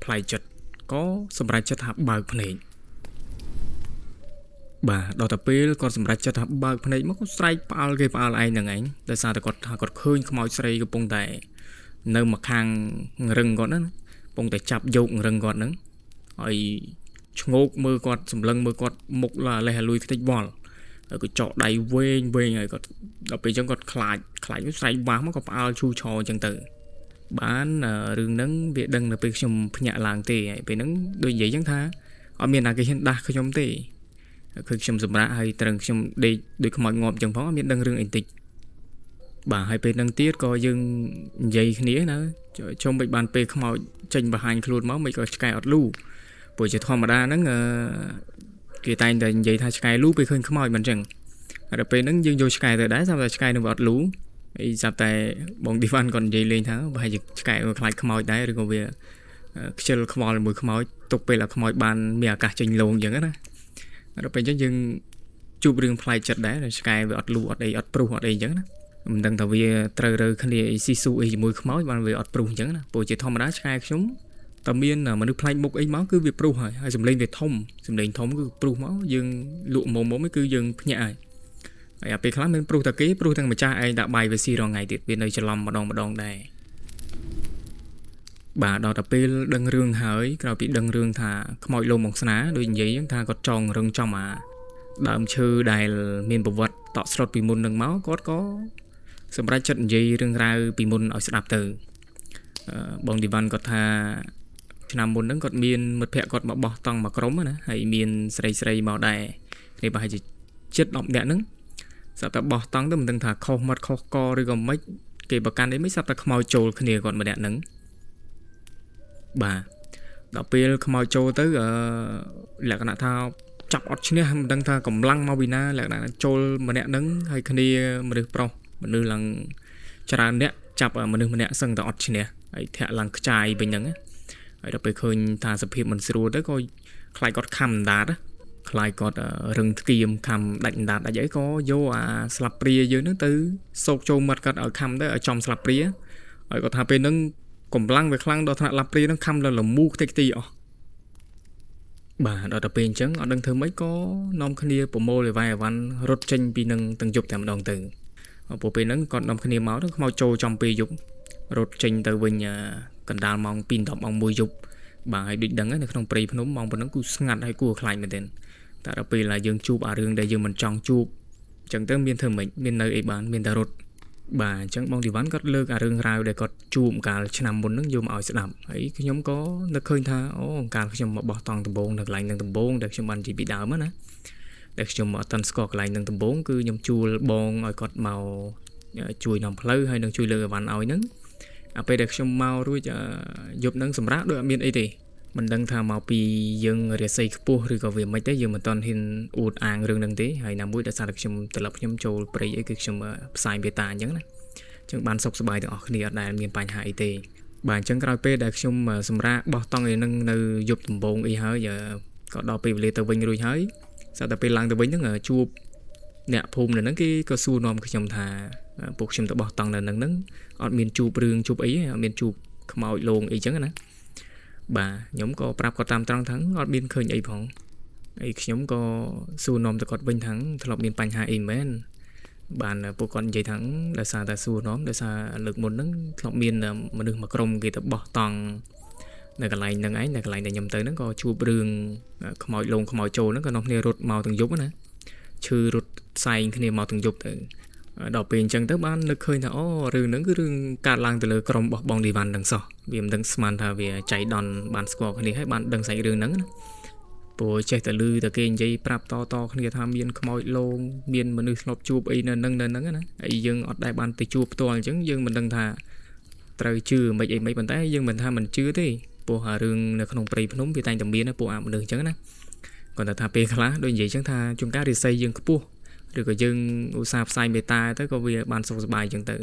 ប្លែកចិត្តក៏សម្រេចចិត្តថាបើកភ្នែកបាទដល់ទៅពេលគាត់សម្រេចចិត្តថាបើកភ្នែកមកគាត់ស្រែកផ្អើលគេផ្អើលឯងហ្នឹងឯងដោយសារតែគាត់ថាគាត់ឃើញខ្មោចស្រីកំពុងតែនៅមកខាងរឹងគាត់ណាកំពុងតែចាប់យករឹងគាត់ហ្នឹងហើយឈ្ងោកមើលគាត់សម្លឹងមើលគាត់មុខឡាលេះលួយខ្ទេចវល់ហើយក៏ចកដៃវែងវែងហើយគាត់ដល់ពេលអញ្ចឹងគាត់ខ្លាចខ្លាចស្រែកវ៉ាស់មកក៏ផ្អើលឈូឆរអញ្ចឹងទៅបានរឿងហ្នឹងវាដឹងនៅពេលខ្ញុំភ្ញាក់ឡើងទេហើយពេលហ្នឹងដូចនិយាយអញ្ចឹងថាអត់មានណាគេហ៊ានដាស់ខ្ញុំទេគឺខ្ញុំសម្រាកហើយត្រឹងខ្ញុំដេកដូចខ្មោចងាប់អញ្ចឹងផងអត់មានដឹងរឿងអីតិចបាទហើយពេលហ្នឹងទៀតក៏យើងនិយាយគ្នាណាជុំមិនបានពេលខ្មោចចេញបង្ហាញខ្លួនមកមិនក៏ឆ្កែអត់លូព្រោះជាធម្មតាហ្នឹងគេតែងតែនិយាយថាឆ្កែលូពេលឃើញខ្មោចមិនអញ្ចឹងហើយដល់ពេលហ្នឹងយើងយកឆ្កែទៅដែរស្រាប់តែឆ្កែនឹងវាអត់លូអីស្រាប់តែបងឌីវ៉ាន់គាត់និយាយលេងថាប្រហែលជាឆ្កែវាខ្លាចខ្មោចដែរឬក៏វាខ្ជិលខ្វល់ជាមួយខ្មោចទុកពេលឲ្យខ្មោចបានមានឱកាសចេញលងអញ្ចឹងណាដល់ពេលអញ្ចឹងយើងជួបរឿងប្លែកចិត្តដែរឆ្កែវាអត់លូអត់អីអត់ព្រុសអត់អីអញ្ចឹងណាមិនដឹងថាវាត្រូវរើគ្នាអីស៊ីស៊ូអីជាមួយខ្មោចបានវាអត់ព្រុសអញ្ចឹងណាព្រោះជាធម្មតាឆ្កែខ្ញុំតែមានមនុស្សប្លែកមុខអីមកគឺវាព្រុសហើយហើយសំឡេងវាធំសំឡេងធំគឺព្រុសមកយើងលក់មុំមុំគឺយើងភ្ញាក់ហើយហើយអាពេលខ្លះមានព្រុសតែគេព្រុសទាំងម្ចាស់ឯងដាក់បាយវាស៊ីរាល់ថ្ងៃទៀតវានៅច្រឡំម្ដងម្ដងដែរបាទដល់តែពេលដឹងរឿងហើយក្រោយពីដឹងរឿងថាខ្មោចលោមងស្នាដូចនិយាយថាគាត់ចងរឹងចំអាដើមឈើដែលមានប្រវត្តិតក់ស្លុតពីមុននឹងមកគាត់ក៏សម្រេចចិត្តនិយាយរឿងរ៉ាវពីមុនឲ្យស្ដាប់ទៅបងឌីវ៉ាន់គាត់ថាឆ្នាំមុនហ្នឹងគាត់មានមិត្តភ័ក្តិគាត់មកបោះតង់មកក្រុមណាហើយមានស្រីស្រីមកដែរគ្នាប្រហែលជាជិត10នាក់ហ្នឹងស្រាប់តែបោះតង់ទៅមិនដឹងថាខុសមាត់ខុសកឬក៏មិនគេប្រកាន់អីមិនស្រាប់តែខ្មោចចូលគ្នាគាត់ម្នាក់ហ្នឹងបាទដល់ពេលខ្មោចចូលទៅលក្ខណៈថាចាប់អត់ឈ្នះមិនដឹងថាកម្លាំងមកពីណាលក្ខណៈចូលម្នាក់ហ្នឹងហើយគ្នាមនុស្សប្រុសមនុស្សឡើងច្រើនអ្នកចាប់មនុស្សម្នាក់សឹងតែអត់ឈ្នះហើយធាក់ឡើងខ្ចាយវិញហ្នឹងហើយដល់ពេលឃើញថាសភាពមិនស្រួលទៅក៏ខ្លាចគាត់ខំអណ្ដាតខ្លាចគាត់រឹងធ្គៀមខំដាច់អណ្ដាតដាច់អីក៏យកអាស្លាបព្រាយើងហ្នឹងទៅសោកចូលមាត់គាត់ឲ្យខំទៅឲ្យចំស្លាបព្រាហើយគាត់ថាពេលហ្នឹងកម្លាំងវាខ្លាំងដល់ថ្នាក់ឡាប់ព្រាហ្នឹងខំដល់លមូខ្ទេចខ្ទីអស់បាទដល់ទៅពេលអញ្ចឹងអត់ដឹងធ្វើម៉េចក៏នាំគ្នាប្រមូលអីវ៉ៃអីវ៉ាន់រត់ចេញពីនឹងទាំងយប់តែម្ដងទៅព្រោះពេលហ្នឹងគាត់នាំគ្នាមកទៅខ្មោចចូលចំពេលយប់រត់ចេញទៅវិញកណ្ដាលម៉ោង2 10ម៉ោង1យប់បាទហើយដូចដឹងនៅក្នុងព្រៃភ្នំម៉ោងប៉ុណ្ណឹងគឺស្ងាត់ហើយគួរខ្លាចមែនទែនតែដល់ពេលឡើយយើងជួបអារឿងដែលយើងមិនចង់ជួបអញ្ចឹងទៅមានធ្វើម៉េចមាននៅអីបានមានតែរត់ បាទអញ្ចឹងបងឌីវ៉ាន់គាត់លើកអារឿងរ៉ាវដែលគាត់ជួបកាលឆ្នាំមុនហ្នឹងយកមកឲ្យស្ដាប់ហើយខ្ញុំក៏នឹកឃើញថាអូកាលខ្ញុំមកបោះតង់ដំបងនៅកន្លែងហ្នឹងដំបងដែលខ្ញុំបាននិយាយពីដើមណាដែលខ្ញុំអត់ទាន់ស្គាល់កន្លែងហ្នឹងដំបងគឺខ្ញុំជួលបងឲ្យគាត់មកជួយនាំផ្លូវហើយនឹងជួយលើកអីវ៉ាន់ឲ្យហ្នឹងអាពេលដែលខ្ញុំមករួចយប់ហ្នឹងសម្រាប់ដូចអត់មានអីទេមិនដឹងថាមកពីយើងរាសីខ្ពស់ឬក៏វាមិនទេយើងមិនទាន់ហ៊ានអួតអាងរឿងហ្នឹងទេហើយណាមួយដោយសារតែខ្ញុំត្រឡប់ខ្ញុំចូលព្រៃអីគឺខ្ញុំផ្សាយមេតាអញ្ចឹងណាអញ្ចឹងបានសុខសប្បាយទាំងអស់គ្នាអត់ដែលមានបញ្ហាអីទេបាទអញ្ចឹងក្រោយពេលដែលខ្ញុំសម្រាប់បោះតង់ឯនឹងនៅយប់ដំបូងអីហើយក៏ដល់ពេលវេលាទៅវិញរួចហើយស្រាប់តែពេលឡើងទៅវិញហ្នឹងជួបអ្នកភូមិនៅហ្នឹងគេក៏សួរនាំខ្ញុំថាពួកខ្ញុំទៅបោះតង់នៅហ្នឹងហ្នឹងអត់មានជួបរឿងជួបអីទេអត់មានជួបខ្មោចលងអីចឹងណាបាទខ្ញុំក៏ប្រាប់គាត់តាមត្រង់ថាអត់មានឃើញអីផងអីខ្ញុំក៏សួរនាំទៅគាត់វិញថាធ្លាប់មានបញ្ហាអីមែនបានពួកគាត់និយាយថាដោយសារតែសួរនាំដោយសារលើកមុនហ្នឹងធ្លាប់មានមនុស្សមួយក្រុមគេទៅបោះតង់នៅកន្លែងហ្នឹងឯងនៅកន្លែងដែលខ្ញុំទៅហ្នឹងក៏ជួបរឿងខ្មោចលងខ្មោចចូលហ្នឹងក៏នាំគ្នារត់មកទាំងយប់ណាឈឺរត់ផ្សែងគ្នាមកទាំងយប់ទៅដល់ពេលអញ្ចឹងទៅបាននឹកឃើញថាអូរឿងហ្នឹងគឺរឿងកើតឡើងទៅលើក្រុមរបស់បងឌីវ៉ាន់ហ្នឹងសោះវាមិនដឹងស្មានថាវាចៃដន្យបានស្គាល់គ្នាហើយបានដឹងសាច់រឿងហ្នឹងណាព្រោះចេះតែឮតែគេនិយាយប្រាប់តតគ្នាថាមានខ្មោចលងមានមនុស្សធ្លាប់ជួបអីនៅហ្នឹងនៅហ្នឹងណាហើយយើងអត់ដែលបានទៅជួបផ្ទាល់អញ្ចឹងយើងមិនដឹងថាត្រូវជឿមិនអីមិនប៉ុន្តែយើងមិនថាមិនជឿទេព្រោះរឿងនៅក្នុងព្រៃភ្នំវាតែងតែមានពួកអាមនុស្សអញ្ចឹងណាគាត់ថាពេលខ្លះដូចនិយាយអញ្ចឹងថាជួនកាលរិស័យយើងខ្ពស់ឬក៏យើងឧស្សាហ៍ផ្សាយមេត្តាទៅក៏វាបានសុខសប្បាយអញ្ចឹងទៅ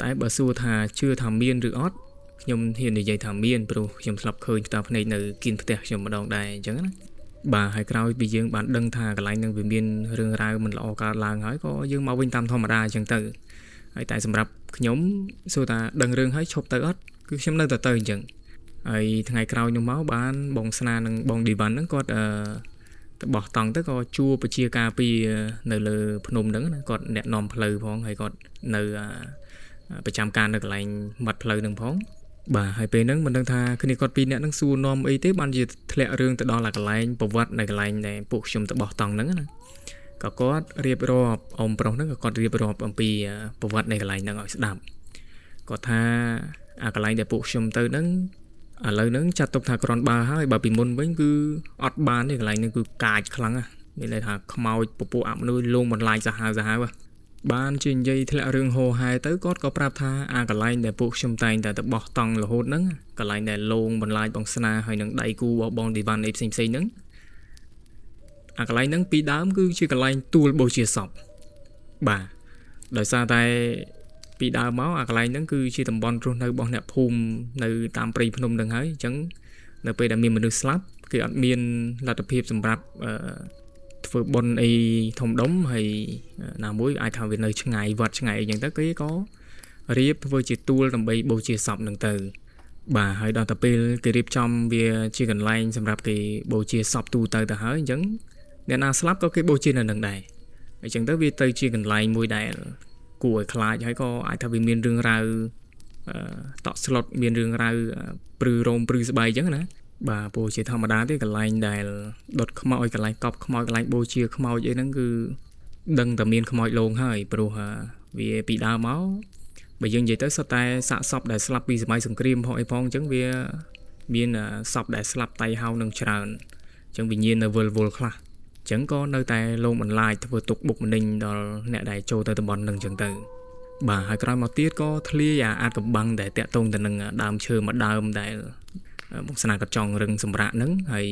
តែបើសួរថាជឿថាមានឬអត់ខ្ញុំហ៊ាននិយាយថាមានព្រោះខ្ញុំធ្លាប់ឃើញផ្ទាល់ភ្នែកនៅគៀនផ្ទះខ្ញុំម្ដងដែរអញ្ចឹងណាបាទហើយក្រោយពីយើងបានដឹងថាកន្លែងហ្នឹងវាមានរឿងរ៉ាវមិនល្អកើតឡើងហើយក៏យើងមកវិញតាមធម្មតាអញ្ចឹងទៅហើយតែសម្រាប់ខ្ញុំសួរថាដឹងរឿងហើយឈប់ទៅអត់គឺខ្ញុំនៅតែទៅអញ្ចឹងហើយថ្ងៃក្រោយនោះមកបានបងស្នានិងបងឌីវ៉ាន់ហ្នឹងគាត់ទៅបោះតង់ទៅក៏ជួបប្រជាការពារនៅលើភ្នំហ្នឹងណាគាត់អ្នកនាំផ្លូវផងហើយគាត់នៅប្រចាំការនៅកន្លែងមាត់ផ្លូវហ្នឹងផងបាទហើយពេលហ្នឹងមិនដឹងថាគ្នាគាត់ពីរនាក់ហ្នឹងសួរនាំអីទេបានជាធ្លាក់រឿងទៅដល់កន្លែងប្រវត្តិនៅកន្លែងដែលពួកខ្ញុំទៅបោះតង់ហ្នឹងណាក៏គាត់រៀបរាប់អ៊ំប្រុសហ្នឹងក៏គាត់រៀបរាប់អំពីប្រវត្តិនៃកន្លែងហ្នឹងឲ្យស្ដាប់គាត់ថាអាកន្លែងដែលពួកខ្ញុំទៅហ្នឹងឥឡូវហ្នឹងចាត់ទុកថាក្រនបើហើយបើពីមុនវិញគឺអត់បានទេកន្លែងហ្នឹងគឺកាចខ្លាំងណាស់មានន័យថាខ្មោចពពួកអមនុស្សលងបន្លាយសាហាវសាហាវបានជានិយាយធ្លាក់រឿងហោហែទៅគាត់ក៏ប្រាប់ថាអាកន្លែងដែលពួកខ្ញុំតែងតែទៅបោះតង់រហូតហ្នឹងកន្លែងដែលលងបន្លាយបងស្នាហើយនឹងដៃគូរបស់បងឌីវ៉ាន់អីផ្សេងផ្សេងហ្នឹងអាកន្លែងហ្នឹងពីដើមគឺជាកន្លែងទួលបូជាសពបាទដោយសារតែពីដើមមកអាកន្លែងហ្នឹងគឺជាតំបន់រស់នៅរបស់អ្នកភូមិនៅតាមព្រៃភ្នំហ្នឹងហើយអញ្ចឹងនៅពេលដែលមានមនុស្សស្លាប់គេអត់មានលទ្ធភាពសម្រាប់ធ្វើបុណ្យអីធំដុំហើយណាមួយអាចថាវានៅឆ្ងាយវត្តឆ្ងាយអីចឹងទៅគេក៏រៀបធ្វើជាទួលដើម្បីបូជាសពហ្នឹងទៅបាទហើយដល់ទៅពេលគេរៀបចំវាជាកន្លែងសម្រាប់គេបូជាសពទូទៅទៅហើយអញ្ចឹងអ្នកណាស្លាប់ក៏គេបូជានៅនឹងដែរអញ្ចឹងទៅវាទៅជាកន្លែងមួយដែលគួរឲ្យខ្លាចហើយក៏អាចថាវាមានរឿងរ៉ាវតក់ស្លុតមានរឿងរ៉ាវព្រឺរោមព្រឺស្បែកអញ្ចឹងណាបាទព្រោះជាធម្មតាទេកន្លែងដែលដុតខ្មោចកន្លែងកប់ខ្មោចកន្លែងបូជាខ្មោចអីហ្នឹងគឺដឹងតែមានខ្មោចលងហើយព្រោះវាពីដើមមកបើយើងនិយាយទៅសុទ្ធតែសាកសពដែលស្លាប់ពីសម័យសង្គ្រាមផងអីផងអញ្ចឹងវាមានសពដែលស្លាប់តៃហោនឹងច្រើនអញ្ចឹងវិញ្ញាណនៅវិលវល់ខ្លះអញ្ចឹងក៏នៅតែលងបន្លាចធ្វើទុកបុកម្នេញដល់អ្នកដែលចូលទៅតំបន់នឹងអញ្ចឹងទៅបាទហើយក្រោយមកទៀតក៏ធ្លាយអាអាចកំបាំងដែលតាក់ទងទៅនឹងដើមឈើមួយដើមដែលបងស្នាក៏ចង់រឹងសម្រាប់ហ្នឹងហើយ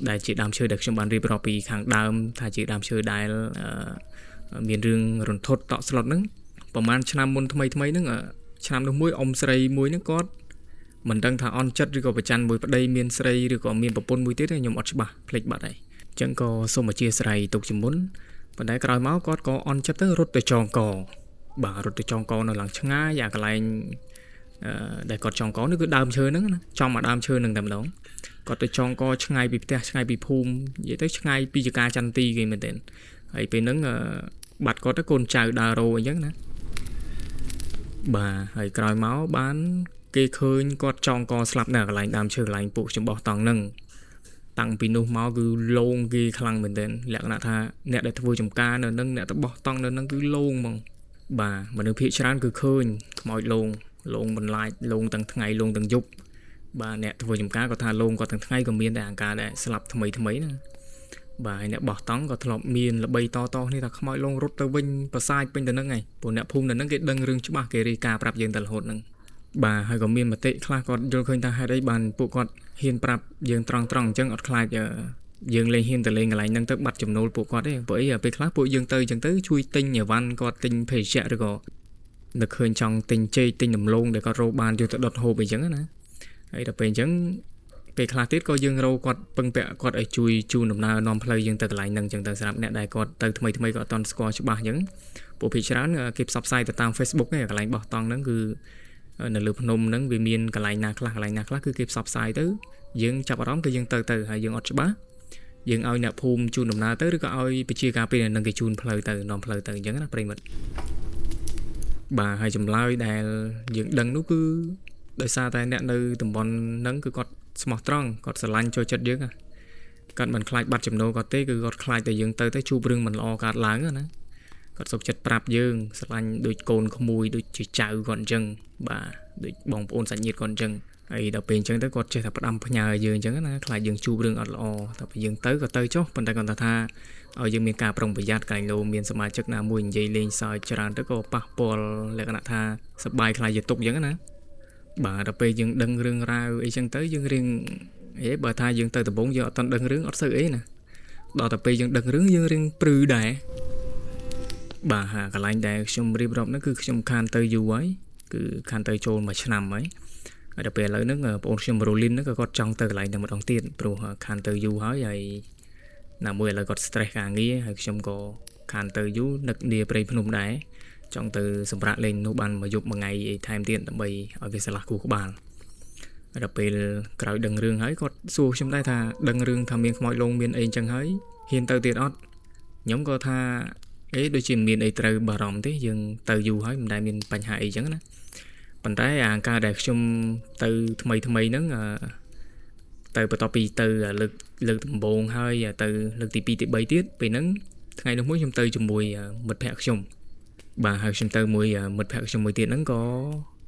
ដែលជាដើមឈើដែលខ្ញុំបានរៀបរាប់ពីខាងដើមថាជាដើមឈើដែលមានរឿងរន្ធត់តក់ស្លុតហ្នឹងប្រហែលឆ្នាំមុនថ្មីថ្មីហ្នឹងឆ្នាំនោះមួយអ៊ំស្រីមួយហ្នឹងគាត់មិនដឹងថាអន់ចិត្តឬក៏ប្រច័នមួយប្តីមានស្រីឬក៏មានប្រពន្ធមួយទៀតខ្ញុំអត់ច្បាស់ភ្លេចបាត់ហើយអញ្ចឹងក៏សូមអធិស្ឋានទុកជាមុនប៉ុន្តែក្រោយមកគាត់ក៏អន់ចិត្តទៅរត់ទៅចងកបាទរត់ទៅចងកនៅឡើងឆ្ងាយអាកន្លែងដែលគាត់ចងកនេះគឺដើមឈើហ្នឹងណាចំអាដើមឈើហ្នឹងតែម្ដងគាត់ទៅចងកឆ្ងាយពីផ្ទះឆ្ងាយពីភូមិនិយាយទៅឆ្ងាយពីចកាចន្ទីគេមែនទែនហើយពេលហ្នឹងបាត់គាត់ទៅកូនចៅដើររោអញ្ចឹងណាបាទហើយក្រោយមកបានគេឃើញគាត់ចងកស្លាប់នៅកន្លែងដើមឈើកន្លែងពួកខ្ញុំបោះតង់ហ្នឹងតាំងពីនោះមកគឺលងគេខ្លាំងមែនទែនលក្ខណៈថាអ្នកដែលធ្វើចំការនៅនឹងអ្នកទៅបោះតង់នៅនឹងគឺលងហ្មង បាទមនុស្សភាគច្រើនគឺឃើញខ្មោចលងលងបន្លាចលងទាំងថ្ងៃលងទាំងយប់បាទអ្នកធ្វើចំការក៏ថាលងក៏ទាំងថ្ងៃក៏មានដែរអង្ការដែលស្លាប់ថ្មីថ្មីណាបាទហើយអ្នកបោះតង់ក៏ធ្លាប់មានល្បីតតគ្នាថាខ្មោចលងរត់ទៅវិញប្រសាយពេញទៅនឹងឯងព្រោះអ្នកភូមិនៅនឹងគេដឹងរឿងច្បាស់គេរាយការណ៍ប្រាប់យើងតែរហូតហ្នឹងបាទហើយក៏មានមតិខ្លះគាត់យល់ឃើញថាហេតុអីបានពួកគាត់ហ៊ានប្រាប់យើងត្រង់ត្រង់អញ្ចឹងអត់ខ្លាចយើងលេងហ៊ានទៅលេងកន្លែងហ្នឹងទៅបាត់ចំណូលពួកគាត់ទេព្រោះអីពេលខ្លះពួកយើងទៅអញ្ចឹងទៅជួយទិញអីវ៉ាន់គាត់ទិញភេសជ្ជៈឬក៏នឹកឃើញចង់ទិញចេកទិញដំឡូងដែលគាត់រកបានយកទៅដុតហូបអីចឹងណាហើយដល់ពេលអញ្ចឹងពេលខ្លះទៀតក៏យើងរកគាត់ពឹងពាក់គាត់ឲ្យជួយជូនដំណើរនាំផ្លូវយើងទៅកន្លែងហ្នឹងអញ្ចឹងទៅសម្រាប់អ្នកដែលគាត់ទៅថ្មីថ្មីក៏អត់ទាន់ស្គាល់ច្បាស់អញ្ចឹងពួកភាគច្រើនគេផ្សព្វផ្សាយទៅតាម Facebook ឯងកន្លែងបោះតង់ហ្នឹងគឺនៅលើភ្នំហ្នឹងវាមានកន្លែងណាខ្លះកន្លែងណាខ្លះគឺគេផ្សព្វផ្សាយទៅយើងចាប់អារម្មណ៍គឺយើងទៅទៅហើយយើងអត់ច្បាស់យើងឲ្យអ្នកភូមិជូនដំណើរទៅឬក៏ឲ្យប្រជាការពេលនឹងគេជូនផ្លូវទៅនាំផ្លូវទៅអញ្ចឹងណាប្រិមិត្តបាទហើយចម្លើយដែលយើងដឹងនោះគឺដោយសារតែអ្នកនៅតំបន់ហ្នឹងគឺគាត់ស្មោះត្រង់គាត់ស្រឡាញ់ចូលចិត្តយើងគាត់មិនខ្លាចបាត់ចំណូលគាត់ទេគឺគាត់ខ្លាចតែយើងទៅទៅជួបរឿងមិនល្អកើតឡើងណាគាត់សុខចិត្តប្រាប់យើងស្រឡាញ់ដូចកូនក្មួយដូចជាចៅគាត់អញ្ចឹងបាទដូចបងប្អូនសាច់ញាតិគាត់អញ្ចឹងហើយដល់ពេលអញ្ចឹងទៅគាត់ចេះតែផ្ដាំផ្ញើយើងអញ្ចឹងណាខ្លាចយើងជួបរឿងអត់ល្អតែពេលយើងទៅក៏ទៅចុះប៉ុន្តែគាត់ថាឲ្យយើងមានការប្រុងប្រយ័ត្នកន្លែងលោមានសមាជិកណាមួយនិយាយលេងសើចច្រើនទៅក៏ប៉ះពាល់លក្ខណៈថាសប្បាយខ្លាចជាទុកអញ្ចឹងណាបាទដល់ពេលយើងដឹងរឿងរ៉ាវអីចឹងទៅយើងរៀងអេបើថាយើងទៅដំបូងយើងអត់ទាន់ដឹងរឿងអត់សូវអីណាដល់តែពេលយើងដឹងរឿងយើងរៀងព្រឺដែរបាទហាកន្លែងដែលខ្ញុំរៀបរាប់ហ្នឹងគឺខ្ញុំខានទៅយូរហើយគឺខានទៅចូលមួយឆ្នាំហើយហើយដល់ពេលឥឡូវហ្នឹងបងប្អូនខ្ញុំរ៉ូលីនហ្នឹងក៏គាត់ចង់ទៅកន្លែងហ្នឹងម្ដងទៀតព្រោះខានទៅយូរហើយហើយណាមួយឥឡូវគាត់ stress ការងារហើយខ្ញុំក៏ខានទៅយូរនឹកនាព្រៃភ្នំដែរចង់ទៅសម្រាប់លេងនោះបានមួយយប់មួយថ្ងៃអីថែមទៀតដើម្បីឲ្យវាឆ្លាស់គូក្បាលហើយដល់ពេលក្រោយដឹងរឿងហើយគាត់សួរខ្ញុំដែរថាដឹងរឿងថាមានខ្មោចលងមានអីចឹងហើយហ៊ានទៅទៀតអត់ខ្ញុំក៏ថាអេដូចជាមានអីត្រូវបារម្ភទេយើងទៅយូរហើយមិនដែលមានបញ្ហាអីចឹងណាប៉ុន្តែអាការដែលខ្ញុំទៅថ្មីថ្មីហ្នឹងទៅបន្ទាប់ពីទៅលើកលើកដំបូងហើយទៅលើកទី2ទី3ទៀតពេលហ្នឹងថ្ងៃនោះមួយខ្ញុំទៅជាមួយមិត្តភ័ក្ដិខ្ញុំបាទហើយខ្ញុំទៅមួយមិត្តភ័ក្ដិខ្ញុំមួយទៀតហ្នឹងក៏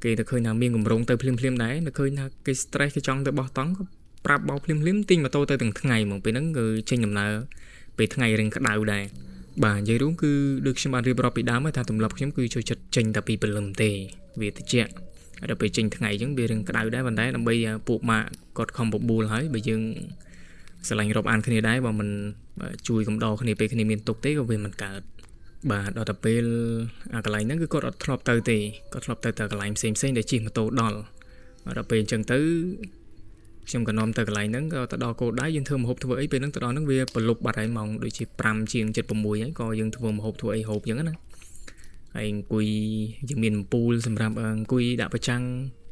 គេទៅឃើញថាមានកម្រងទៅភ្លាមភ្លាមដែរនៅឃើញថាគេ stress គេចង់ទៅបោះតង់ក៏ប្រាប់បោភ្លាមភ្លាមទិញម៉ូតូទៅទាំងថ្ងៃហ្មងពេលហ្នឹងគឺចេញដំណើរពេលថ្ងៃរៀងក្តៅដែរបាទនិយាយរួមគឺដូចខ្ញុំបានរៀបរាប់ពីដើមហើយថាទម្លាប់ខ្ញុំគឺចូលចិត្តចេញតែពីព្រលឹមទេវាត្រជាក់ហើយដល់ពេលចេញថ្ងៃអញ្ចឹងវារៀងក្តៅដែរប៉ុន្តែដើម្បីពួកម៉ាក់គាត់ខំបបួលហើយបើយើងស្រឡាញ់រាប់អានគ្នាដែរបើមិនជួយកំដរគ្នាពេលគ្នាមានទុកទេក៏វាមិនកើតបាទដល់តែពេលអាកន្លែងហ្នឹងគឺគាត់អត់ធ្លាប់ទៅទេគាត់ធ្លាប់ទៅតែកន្លែងផ្សេងផ្សេងដែលជិះម៉ូតូដល់ដល់ពេលអញ្ចឹងទៅខ្ញុំក៏នាំទៅកន្លែងហ្នឹងក៏ទៅដល់គោលដៅយើងធ្វើម្ហូបធ្វើអីពេលហ្នឹងទៅដល់ហ្នឹងវាប្រលប់បាត់ហើយម៉ោងដូចជា5ជាង7 6ហើយក៏យើងធ្វើម្ហូបធ្វើអីហូបអញ្ចឹងណាហើយអង្គុយយើងមានអំពូលសម្រាប់អង្គុយដាក់ប្រចាំង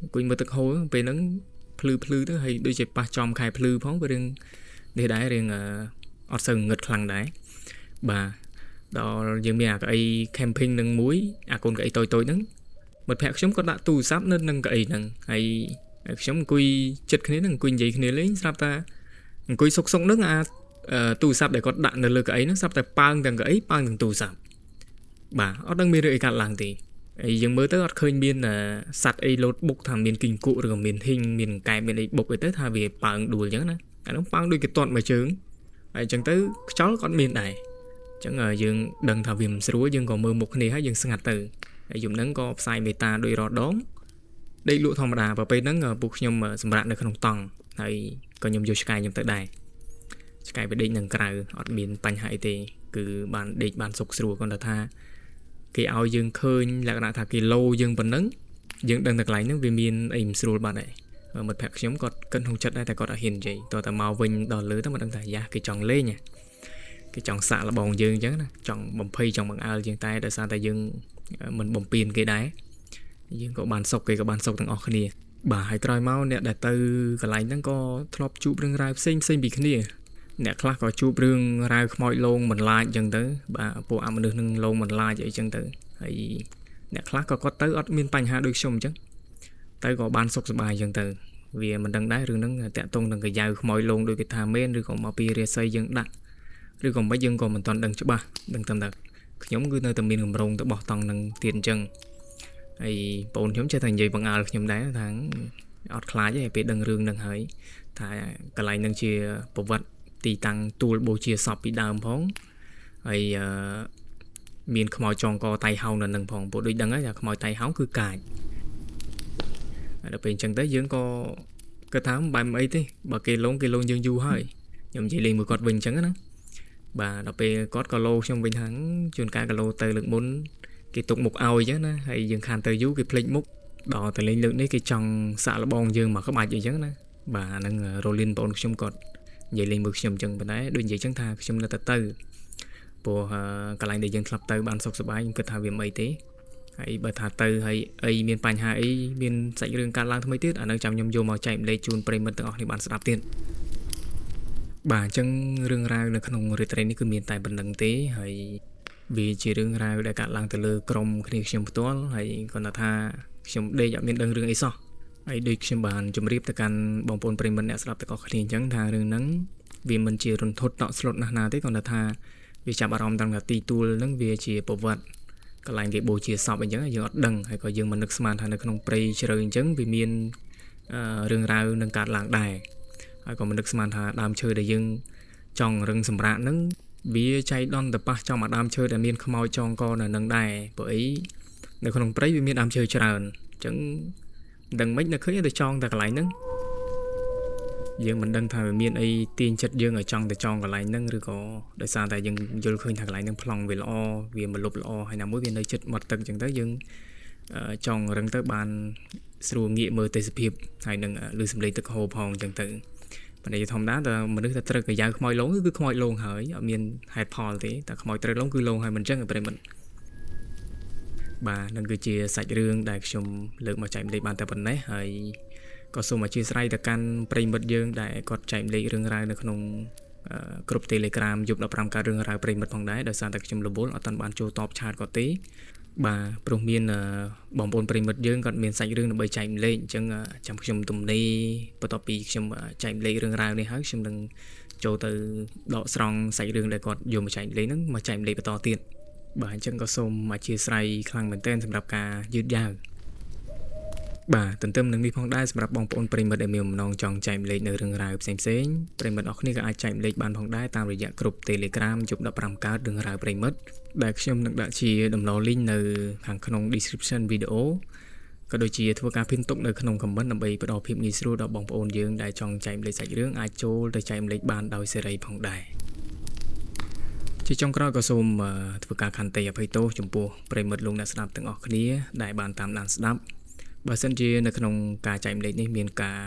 អង្គុយមើលទឹកហូរពេលហ្នឹងភ្លឺភ្លឺទៅហើយដូចជាប៉ះចំខែភ្លឺផងវារឿងនេះដែររឿងអត់សូវងឹតខ្លាំងដែរបាទដល់យើងមានអាកៅអី camping នឹងមួយអាកូនកៅអីតូចៗហ្នឹងមិត្តភក្តិខ្ញុំក៏ដាក់ទូរស័ព្ទនៅនឹងកៅអីហ្នឹងហើយខ្ញុំអង្គុយចិត្តគ្នាហ្នឹងអង្គុយនិយាយគ្នាលេងស្រាប់តែអង្គុយសុកសុកហ្នឹងអាទូរស័ព្ទដែលគាត់ដាក់នៅលើកៅអីហ្នឹងស្រាប់តែប៉ើងទាំងកៅអីប៉ើងទាំងទូរស័ព្ទបាទអត់ដឹងមានរឿងអីកើតឡើងទេហើយយើងមើលទៅអត់ឃើញមានសត្វអីលោតបុកថាមានគីងគក់ឬក៏មានហ៊ីងមានកែបមានអីបុកអីទៅថាវាប៉ើងដួលអញ្ចឹងណាអានោះប៉ើងដូចគេទាត់មួយជើងហើយអញ្ចឹងទៅខ្យល់ក៏អត់មានដែរអញ្ចឹងយើងដឹងថាវាមិនស្រួលយើងក៏មើលមុខគ្នាហើយយើងស្ងាត់ទៅហើយយប់ហ្នឹងក៏ផ្សាយមេតាដោយរដងដេកលក់ធម្មតាបើពេលហ្នឹងពួកខ្ញុំសម្រាប់នៅក្នុងតង់ហើយក៏ខ្ញុំយកឆ្កែខ្ញុំទៅដែរឆ្កែវាដេកនឹងក្រៅអត់មានបញ្ហាអីទេគឺបានដេកបានសុខស្រួលគាត់ថាគេឲ្យយើងឃើញលក្ខណៈថាគេលោយើងប៉ុណ្ណឹងយើងដឹងតែកន្លែងហ្នឹងវាមានអីមិនស្រួលបាត់ហើយមិត្តភក្តិខ្ញុំគាត់កិនក្នុងចិត្តដែរតែគាត់អត់ហ៊ាននិយាយតោះតែមកវិញដល់លើទៅមិនដឹងថាយ៉ាគេចង់លេងគេចង់សាក់លបងយើងអញ្ចឹងណាចង់បំភ័យចង់បង្អើលយើងតែដោយសារតែយើងមិនបំពេញគេដែរយើងក៏បានសុខគេក៏បានសុខទាំងអស់គ្នាបាទហើយក្រោយមកអ្នកដែលទៅកន្លែងហ្នឹងក៏ធ្លាប់ជួបរឿងរ៉ាវផ្សេងផ្សេងពីគ្នាអ្នកខ្លះក៏ជួបរឿងរ៉ាវខ្មោចលងបន្លាចអញ្ចឹងទៅបាទពួកអមនុស្សនឹងលងបន្លាចអីចឹងទៅហើយអ្នកខ្លះក៏គាត់ទៅអត់មានបញ្ហាដូចខ្ញុំអញ្ចឹងទៅក៏បានសុខសប្បាយអញ្ចឹងទៅវាមិនដឹងដែររឿងហ្នឹងតាក់ទងនឹងកាយ៉ៅខ្មោចលងដូចគេថាមែនឬក៏មកពីរាសីយើងដាក់ឬក៏មិនយើងក៏មិនទាន់ដឹងច្បាស់ដឹងតែ ខ្ញុំគឺនៅតែមានកម្រងទៅបោះតង់នឹងទៀតអញ្ចឹងហើយបងខ្ញុំចេះតែនិយាយបង្អើលខ្ញុំដែរថាអត់ខ្លាចទេពេលដឹងរឿងនឹងហើយថាកន្លែងនឹងជាប្រវត្តិទីតាំងទួលបូជាសពពីដើមផងហើយអឺមានខ្មោចចងកតៃហោងនៅនឹងផងពួកដូចដឹងហើយថាខ្មោចតៃហោងគឺកាចហើយដល់ពេលអញ្ចឹងទៅយើងក៏គិតថាមិនបែបអីទេបើគេលងគេលងយើងយូរហើយខ្ញុំនិយាយលេងមួយគាត់វិញអញ្ចឹងណាបាទដល់ពេលគាត់ក៏លោខ្ញុំវិញថាជួនកាលក៏លោទៅលើកមុនគេទុកមុខឲ្យអញ្ចឹងណាហើយយើងខានទៅយូរគេភ្លេចមុខដល់តែលេងលើកនេះគេចង់សាក់លបងយើងមកក្បាច់អីចឹងណាបាទអាហ្នឹងរ៉ូលីនបងអូនខ្ញុំគាត់និយាយលេងមួយខ្ញុំអញ្ចឹងប៉ុន្តែដូចនិយាយអញ្ចឹងថាខ្ញុំនៅតែទៅព្រោះកន្លែងដែលយើងធ្លាប់ទៅបានសុខសប្បាយខ្ញុំគិតថាវាមិនអីទេហើយបើថាទៅហើយអីមានបញ្ហាអីមានសាច់រឿងកើតឡើងថ្មីទៀតអានឹងចាំខ្ញុំយកមកចែករំលែកជូនប្រិយមិត្តទាំងអស់គ្នាបានស្ដាប់ទៀតបាទអញ្ចឹងរឿងរ៉ាវនៅក្នុងរាត្រីនេះគឺមានតែប៉ុណ្្នឹងទេហើយវាជារឿងរ៉ាវដែលកើតឡើងទៅលើក្រុមគ្នាខ្ញុំផ្ទាល់ហើយគាត់ថាខ្ញុំដេកអត់មានដឹងរឿងអីសោះហើយដូចខ្ញុំបានជម្រាបទៅកាន់បងប្អូនប្រិយមិត្តអ្នកស្ដាប់ទាំងអស់គ្នាអញ្ចឹងថារឿងហ្នឹងវាមិនជារន្ធត់តក់ស្លុតណាស់ណាទេគាត់ថាវាចាប់អារម្មណ៍ត្រង់ថាទីទួលហ្នឹងវាជាប្រវត្តិកន្លែងគេបូជាសពអញ្ចឹងយើងអត់ដឹងហើយក៏យើងមិននឹកស្មានថានៅក្នុងព្រៃជ្រៅអញ្ចឹងវាមានរឿងរ៉ាវនឹងកើតឡើងដែរហើយក៏មិននឹកស្មានថាដើមឈើដែលយើងចង់រឹងសម្រាកហ្នឹងវាចៃដន្យទៅប៉ះចំអាដើមឈើដែលមានខ្មោចចងកនៅនឹងដែរព្រោះអីនៅក្នុងព្រៃវាមានដើមឈើច្រើនអញ្ចឹងមិនដឹងម៉េចនៅឃើញទៅចងតែកន្លែងហ្នឹងយើងមិនដឹងថាវាមានអីទាញចិត្តយើងឲ្យចង់ទៅចងកន្លែងហ្នឹងឬក៏ដោយសារតែយើងយល់ឃើញថាកន្លែងហ្នឹងប្លង់វាល្អវាមលុបល្អហើយណាមួយវានៅជិតមាត់ទឹកអញ្ចឹងទៅយើងចង់រឹងទៅបានស្រួលងាកមើលទេសភាពហើយនឹងឮសំឡេងទឹកហូរផងអញ្ចឹងទៅប៉ុន្តែធម្មតាតើមនុស្សតែត្រូវកាយ៉ៅខ្មោចលងគឺខ្មោចលងហើយអត់មានហេតុផលទេតែខ្មោចត្រូវលងគឺលងហើយមិនអញ្ចឹងប្រិយមិត្តបាទនឹងគឺជាសាច់រឿងដែលខ្ញុំលើកមកចែករំលែកបានតែប៉ុណ្ណេះហើយក៏សូមអធិស្ឋានទៅកាន់ប្រិយមិត្តយើងដែលគាត់ចែករំលែករឿងរ៉ាវនៅក្នុងក្រុម Telegram យប់15កើតរឿងរ៉ាវប្រិយមិត្តផងដែរដោយសារតែខ្ញុំរវល់អត់ទាន់បានចូលតប chat គាត់ទេបាទព្រោះមានបងប្អូនប្រិយមិត្តយើងគាត់មានសាច់រឿងដើម្បីចែករំលែកអញ្ចឹងចាំខ្ញុំទំនេរបន្ទាប់ពីខ្ញុំចែករំលែករឿងរ៉ាវនេះហើយខ្ញុំនឹងចូលទៅដកស្រង់សាច់រឿងដែលគាត់យកមកចែករំលែកហ្នឹងមកចែករំលែកបន្តទៀតបាទអញ្ចឹងក៏សូមអធិស្ឋានខ្លាំងមែនទែនសម្រាប់ការយឺតយ៉ាវបាទទន្ទឹមនឹងនេះផងដែរសម្រាប់បងប្អូនប្រិយមិត្តដែលមានបំណងចង់ចែករំលែកនៅរឿងរ៉ាវផ្សេងៗប្រិយមិត្តអរគ្នាក៏អាចចែករំលែកបានផងដែរតាមរយៈក្រុម Telegram យប់15កើតរឿងរ៉ាវប្រិយមិត្តដែលខ្ញុំនឹងដាក់ជាតំណ link នៅខាងក្នុង description video ក៏ដូចជាធ្វើការ pin ទុកនៅក្នុង comment ដើម្បីផ្ដល់ភាពងាយស្រួលដល់បងប្អូនយើងដែលចង់ចែករំលែកសាច់រឿងអាចចូលទៅចែករំលែកបានដោយសេរីផងដែរជាចុងក្រោយក៏សូមធ្វើការខន្តីអភ័យទោសចំពោះប្រិយមិត្តលោកអ្នកស្ដាប់ទាំងអស់គ្នាដែលបានតាមដានស្ដាប់បើសិនជានៅក្នុងការចែករំលែកនេះមានការ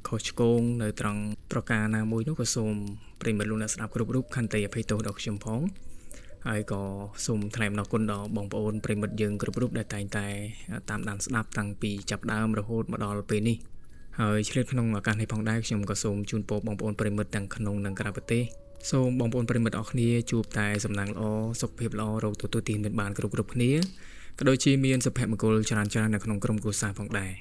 ខុសឆ្គងនៅត្រង់ប្រការណាមួយនោះក៏សូមប្រិយមិត្តលោកអ្នកស្ដាប់គ្រប់រូបខន្តីអភ័យទោសដល់ខ្ញុំផងហើយក៏សូមថ្លែងអំណរគុណដល់បងប្អូនប្រិយមិត្តយើងគ្រប់រូបដែលតែងតែតាមដានស្ដាប់តាំងពីចាប់ដើមរហូតមកដល់ពេលនេះហើយឆ្លៀតក្នុងឱកាសនេះផងដែរខ្ញុំក៏សូមជូនពរបងប្អូនប្រិយមិត្តទាំងក្នុងនិងក្រៅប្រទេសសូមបងប្អូនប្រិយមិត្តអរគ្នាជួបតែសំណាងល្អសុខភាពល្អរោគទទួលទានមានបានគ្រប់គ្រប់គ្នាក៏ដូចជាមានសុភមង្គលច្រើនៗនៅក្នុងក្រុមគ្រួសារផងដែរ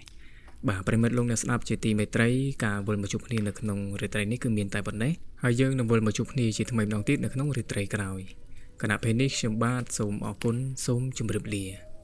បាទប្រិយមិត្តលោកអ្នកស្ដាប់ជាទីមេត្រីការវិលមកជួបគ្នានៅក្នុងរាត្រីនេះគឺមានតែប៉ុណ្ណេះហើយយើងនឹងវិលមកជួបគ្នាជាថ្មីម្ដងទៀតនៅក្នុងរាត្រីក្រោយគណៈពេលនេះខ្ញុំបាទសូមអរគុណសូមជម្រាបលា។